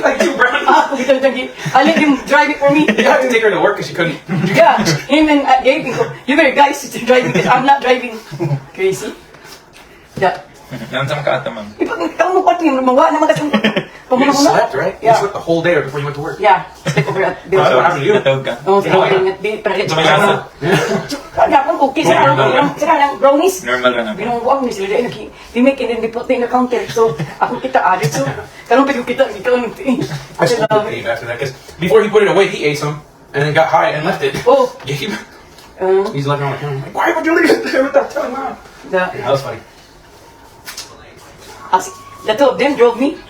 like two brownies. Ah, kung ito lang. I let him drive it for me. You have to take her to work because she couldn't. Yeah, him and Gabe, go, "You better guys to drive because I'm not driving." Crazy. Yeah. Yan sa makaata, ma'am. Ipag ikaw mo kwat yung mawa naman kasi You just Pamuna-muna. slept, right? Yeah. You slept the whole day right before you went to work. Yeah. Sleep over at Bill's. That's what happened to you. Natawag ka. Oh, di pa Sa may lasa. Gapon cookies, sila lang, sila lang brownies. Normal ra na. Binubuang ni sila dahil they make and then they put it in the counter. So, ako kita added. So, karon pa ko kita, ikaw nung I scolded Gabe after that because before he put it away, he ate some and then got high and left it. Oh. Gabe, he's left it on the counter. I'm like, why would you leave it there without telling Mom? The, That was funny. As, the two of them drove me.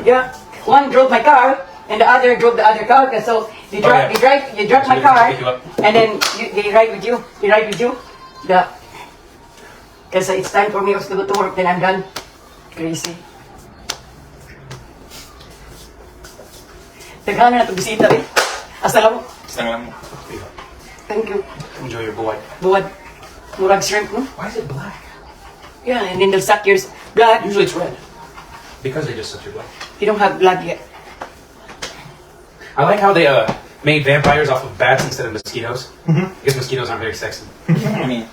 Yeah. One drove my car and the other drove the other car. So they Oh, drive, yeah. they drive, you drive my So they car, pick you up. and then they ride with you. They ride with you. The because it's time for me also to go to work. Then I'm done. Crazy. Daghan na itong bisita eh. Hasta lang mo. Basta lang mo. Thank you. Enjoy your boy. Buwad. Murag shrimp, no? Why is it black? Yeah, and then they'll suck yours blood. Usually it's red. Because they just sucked your blood. You don't have blood yet. I like how they made vampires off of bats instead of mosquitoes. Because mosquitoes aren't very sexy. I mean,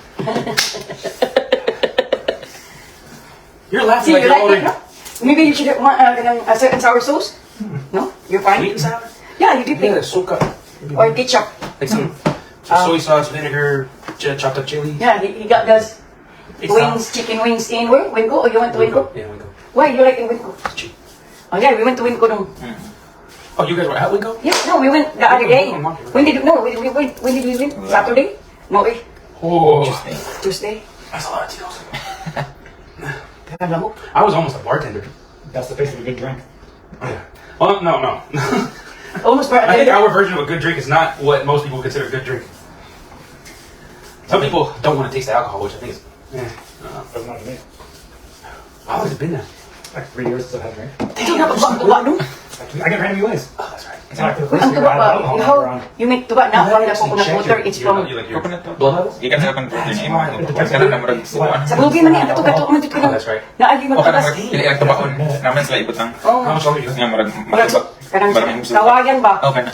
You're laughing See, like you you're like ordering it, no? Maybe you should want kanang sweet and sour sauce. No? You're fine? sweet and sour. Yeah, you dip Yeah, it. soca. Or ketchup. Like some soy sauce, vinegar, chopped up chili. Yeah, he got those It's wings, chicken wings in where? Wingo? Oh, you went to Wingo? Yeah, Wingo. Why you like in Wingo? It's cheap. Oh yeah, we went to Wingo nung. Oh, you guys were at Wingo? Yeah, no, we went the other day. Wingo. When did no, we went, when did we win? Saturday? No, eh. Oh, Tuesday. that's a lot of Tito's. Alam mo? I was almost a bartender. That's the face of a good drink. Yeah. Well, no. Almost I think bartender. our version of a good drink is not what most people consider a good drink. Some people don't want to taste the alcohol, which I think is. Eh. Doesn't matter to me. How long has it been now? Like 3 years since I've had a drink. Dito na pagbawa no? Like, I get random UAs. Oh, that's right. It's not like the Ang first year tuba I had pa, alcohol how around. you make tuba na pag na coconut Check water, it's from your, like your coconut to. blood levels? Gikan sa converter niya. Kana na murag sukuan. Sa bugi man ni ang kato-kato man jud ko Oh, that's right. Naagi O kana magtugas. murag dili lang tubaon. Naman sila ibutang. Oh. How much longer do you Nga murag Murag matubak. kanang Barang imong suka. kawayan ba? Oh, kana.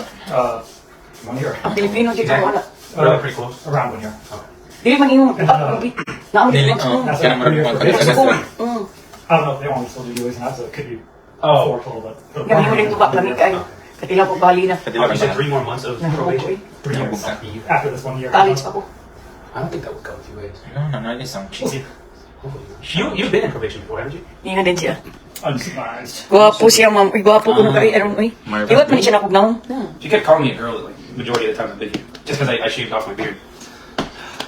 One year. Ang Pilipino jud ko wala. Really pretty close. Around one year. Dili man imong naamo Dili di oh, mo. kana murag mga I don't know if they want me to still do UAs or not, so it could be Oh. four total, but the Gabi mo rin tuba lami kay. Katila ko bali na. Kadila Oh, you ka said na. 3 more months of Nahubog ko probation? eh. 3 years. Nahubog After this one year. College pa ko. I don't think that would go with you guys. No, isang We'll see. You've been in probation before, haven't you? Ingan din siya. Unsurprised. Gwapo siya, ma'am. Uy, gwapo ko na kay Aaron. Uy. Marvin. Iwat man siya nakugnaw. She kept calling me a girl like majority of the time I've been here, just because I shaved off my beard.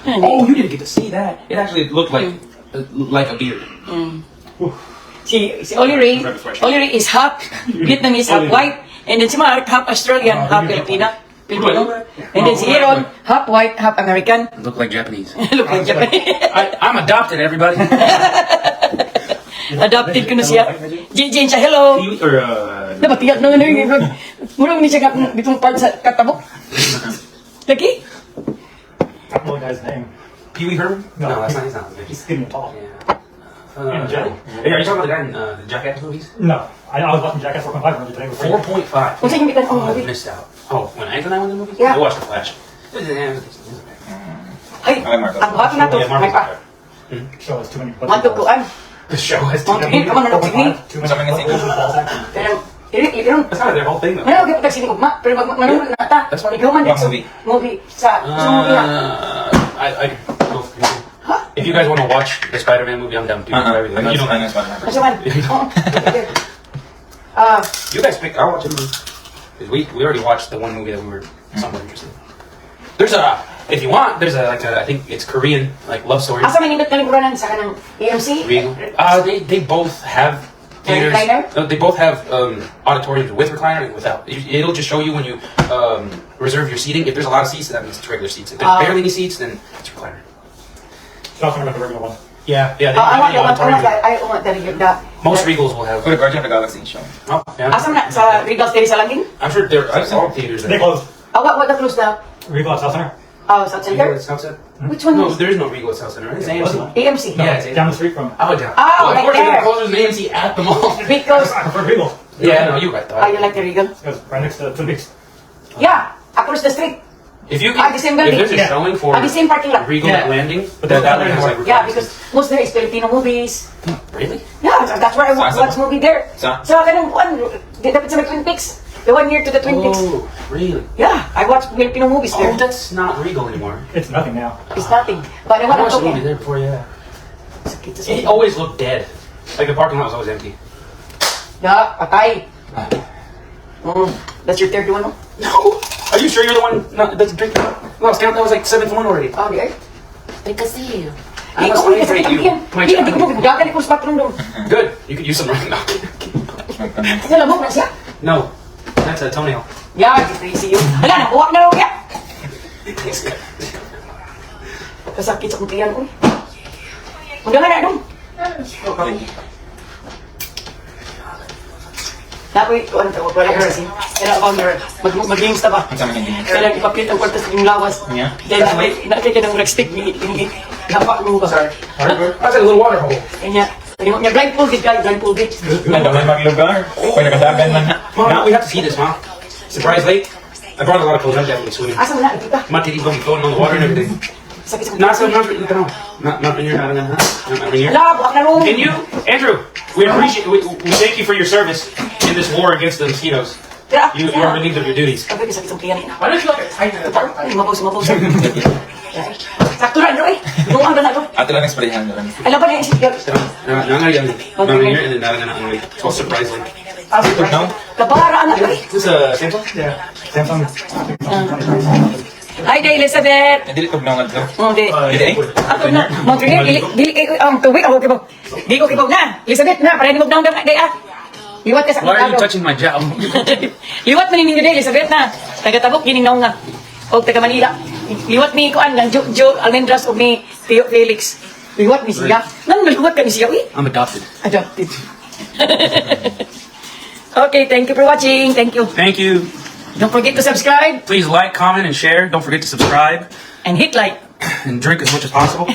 Oh, you didn't get to see that. It actually looked like a beard. Si Oli Ray, Right before I shave. Oli Ray is half Vietnamese, half white, and then si Mark half Australian, half Filipina. Filipino. And then si Aaron, half white, half American. Looked like Japanese. Look like Japanese. I'm adopted, everybody. Adopted ko na siya. JJ siya, hello. Or Napatiyak na nga. Murag ni siya ditong part sa katabok. Lagi? I don't know the guy's name. Pee Wee Herman? No. No, that's not. He's not. He's skinny and tall. Yeah. And Jelly. Hey, are you talking about the guy in the Jackass movies? No. I was watching Jackass 4.5 earlier today. 4.5. Unsa yung bitan? Oh, I movie. missed out. Oh, when Anthony and I went to the movies? Yeah. I watched The Flash. It was okay. Ay, I like Marvel. ang buhat na to. Yeah, May Marvel's pa. okay. Show has too many buttons. Matukuan. The show has too Matukuan. many. Come on, ano, sige. Too many Sa mga buttholes and balls. Pero, dili, dili. That's kind of their whole thing, though. Ano, okay, pag sinigugma, pero mag manunod na ta. That's why- Ikaw man What dito. movie? Movie. Sa movie na. I go for you. If you guys want to watch the Spider-Man movie, I'm down to do Uh-uh. everything. You don't, Ano, ano, Asa man? Oo. Okay. Ah, you guys pick. I'll watch it. 'Cause we already watched the one movie that we were somewhat interested in. There's a if you want, there's a like a, I think it's Korean like love story. asa man nindot kalingkuranan sa kanang AMC? Regal. They both have theaters. Recliner? No, they both have auditoriums with recliner and without. It'll just show you when you reserve your seating. If there's a lot of seats, that means it's regular seats. If there's Ah. barely any seats, then it's recliner. So I was talking about the regular one. Yeah. They Ah, I have want the the one, I want auditorium. the, I want the Most Regals will have. Go to Guardian of the Galaxy show. Oh, yeah. Asa man na sa Regal diri sa Langin? I'm sure there are all theaters. They closed. Ah, what the close na? Regal at South Center? Ah, South Regal Center? at South Center? Which one No, is there is no Regal at South Center, right? It's Yeah, AMC. wasn't one. AMC? No, Yeah, it's down the street from. Oh, down. Oh, Well, of right course, they're there. gonna close there's an AMC at the mall. Because I prefer Regal. Yeah, no, you're right, though. ah, you like the Regal? It was right next to Twin Peaks. Yeah, across the street. If you Ah, can, the same if building. there's a showing for Ah, the same parking lot. Regal Yeah. at Landing, But that there's that one has like Yeah, because most there is Filipino movies. Really? Yeah, that's where I Sa- watch movie there. Sa? Sa kanang one, di dapat sa may Twin Peaks. The one near to the Twin Peaks. Oh, really? Yeah, I watch Filipino movies there. Oh, that's not Regal anymore. It's nothing now. It's nothing. But the I one I'm watched a movie talking. there before, yeah. Sakit sa It always looked dead. Like the parking lot was always empty. Yeah, patay. That's your third one, no? No. Are you sure you're the one not, that's drinking? Lost count. That was like seventh one already. Ah, di ay. I Ay, must ko ulit hydrate sa you. yan. My Di, hindi ko child. mo gagali ko sa bathroom dong. Good. You could use some right now. Sa lamok na siya. No, that's a toenail. Yeah, crazy you. Hala na, uwak na raw kaya. Kasakit sa kong tiyan, uy. Undangan na dong. Nakoy, kuan ta wala ko sa sin. Kaya ako mag mag-games ta ba? Ang sama niya. Kailan ipapit ang kwarta sa inyong lawas. Yeah. Then, na kay kanang stick ni ni gapa mo ba? Sorry. That's like a little water hole. Kanya, kanya blindfolded guy, blindfolded. Ano man maglugar? Pag nakadagan man na. Mom, we have to see this, Mom. Surprise Lake. I brought a lot of clothes. I'm definitely swimming. Asa mo na kita? My titties gonna be floating on the water and everything. Sakit sa Not so, not, no, not in your, not in not in your. Ala, buak na room. Can you, Andrew? We appreciate, we thank you for your service in this war against the mosquitoes. Tira. You are relieved of your duties. Sabi ko sakit sa tiyan. Why don't you like tighten the part? Ay, mabaw, mabaw. Sakto na, eh. Luang na to. Ato lang isprayan lang. Alam ba na isip yun? It's called Surprise Lake. No? Kabara na, eh. Is this a Samsung? Yeah. Samsung. Samsung 23. Hi, day, Elizabeth. Dili tugnaw nga to. Oh, di. Dili eh. Ako na, Mount Rainier, dili, dili, eh, tubig, ako kibaw. Di ko kibaw na. Elizabeth, na, para hindi mo down down, day, ah. Liwat ka sa Why are you Merkado. touching my jowl? Liwat man ninyo day, Elizabeth, na. Taga-tabok, gining naong nga. O, taga Manila. Liwat ni Kuan, lang Jo, Jo Almendras o ni Theo Felix. Liwat ni siya. Nang naliwat ka ni siya, uy. I'm adopted. Adopted. Okay, thank you for watching. Thank you. Thank you. Don't forget to subscribe Please like, comment, and share. Don't forget to subscribe and hit like. and drink as much as possible.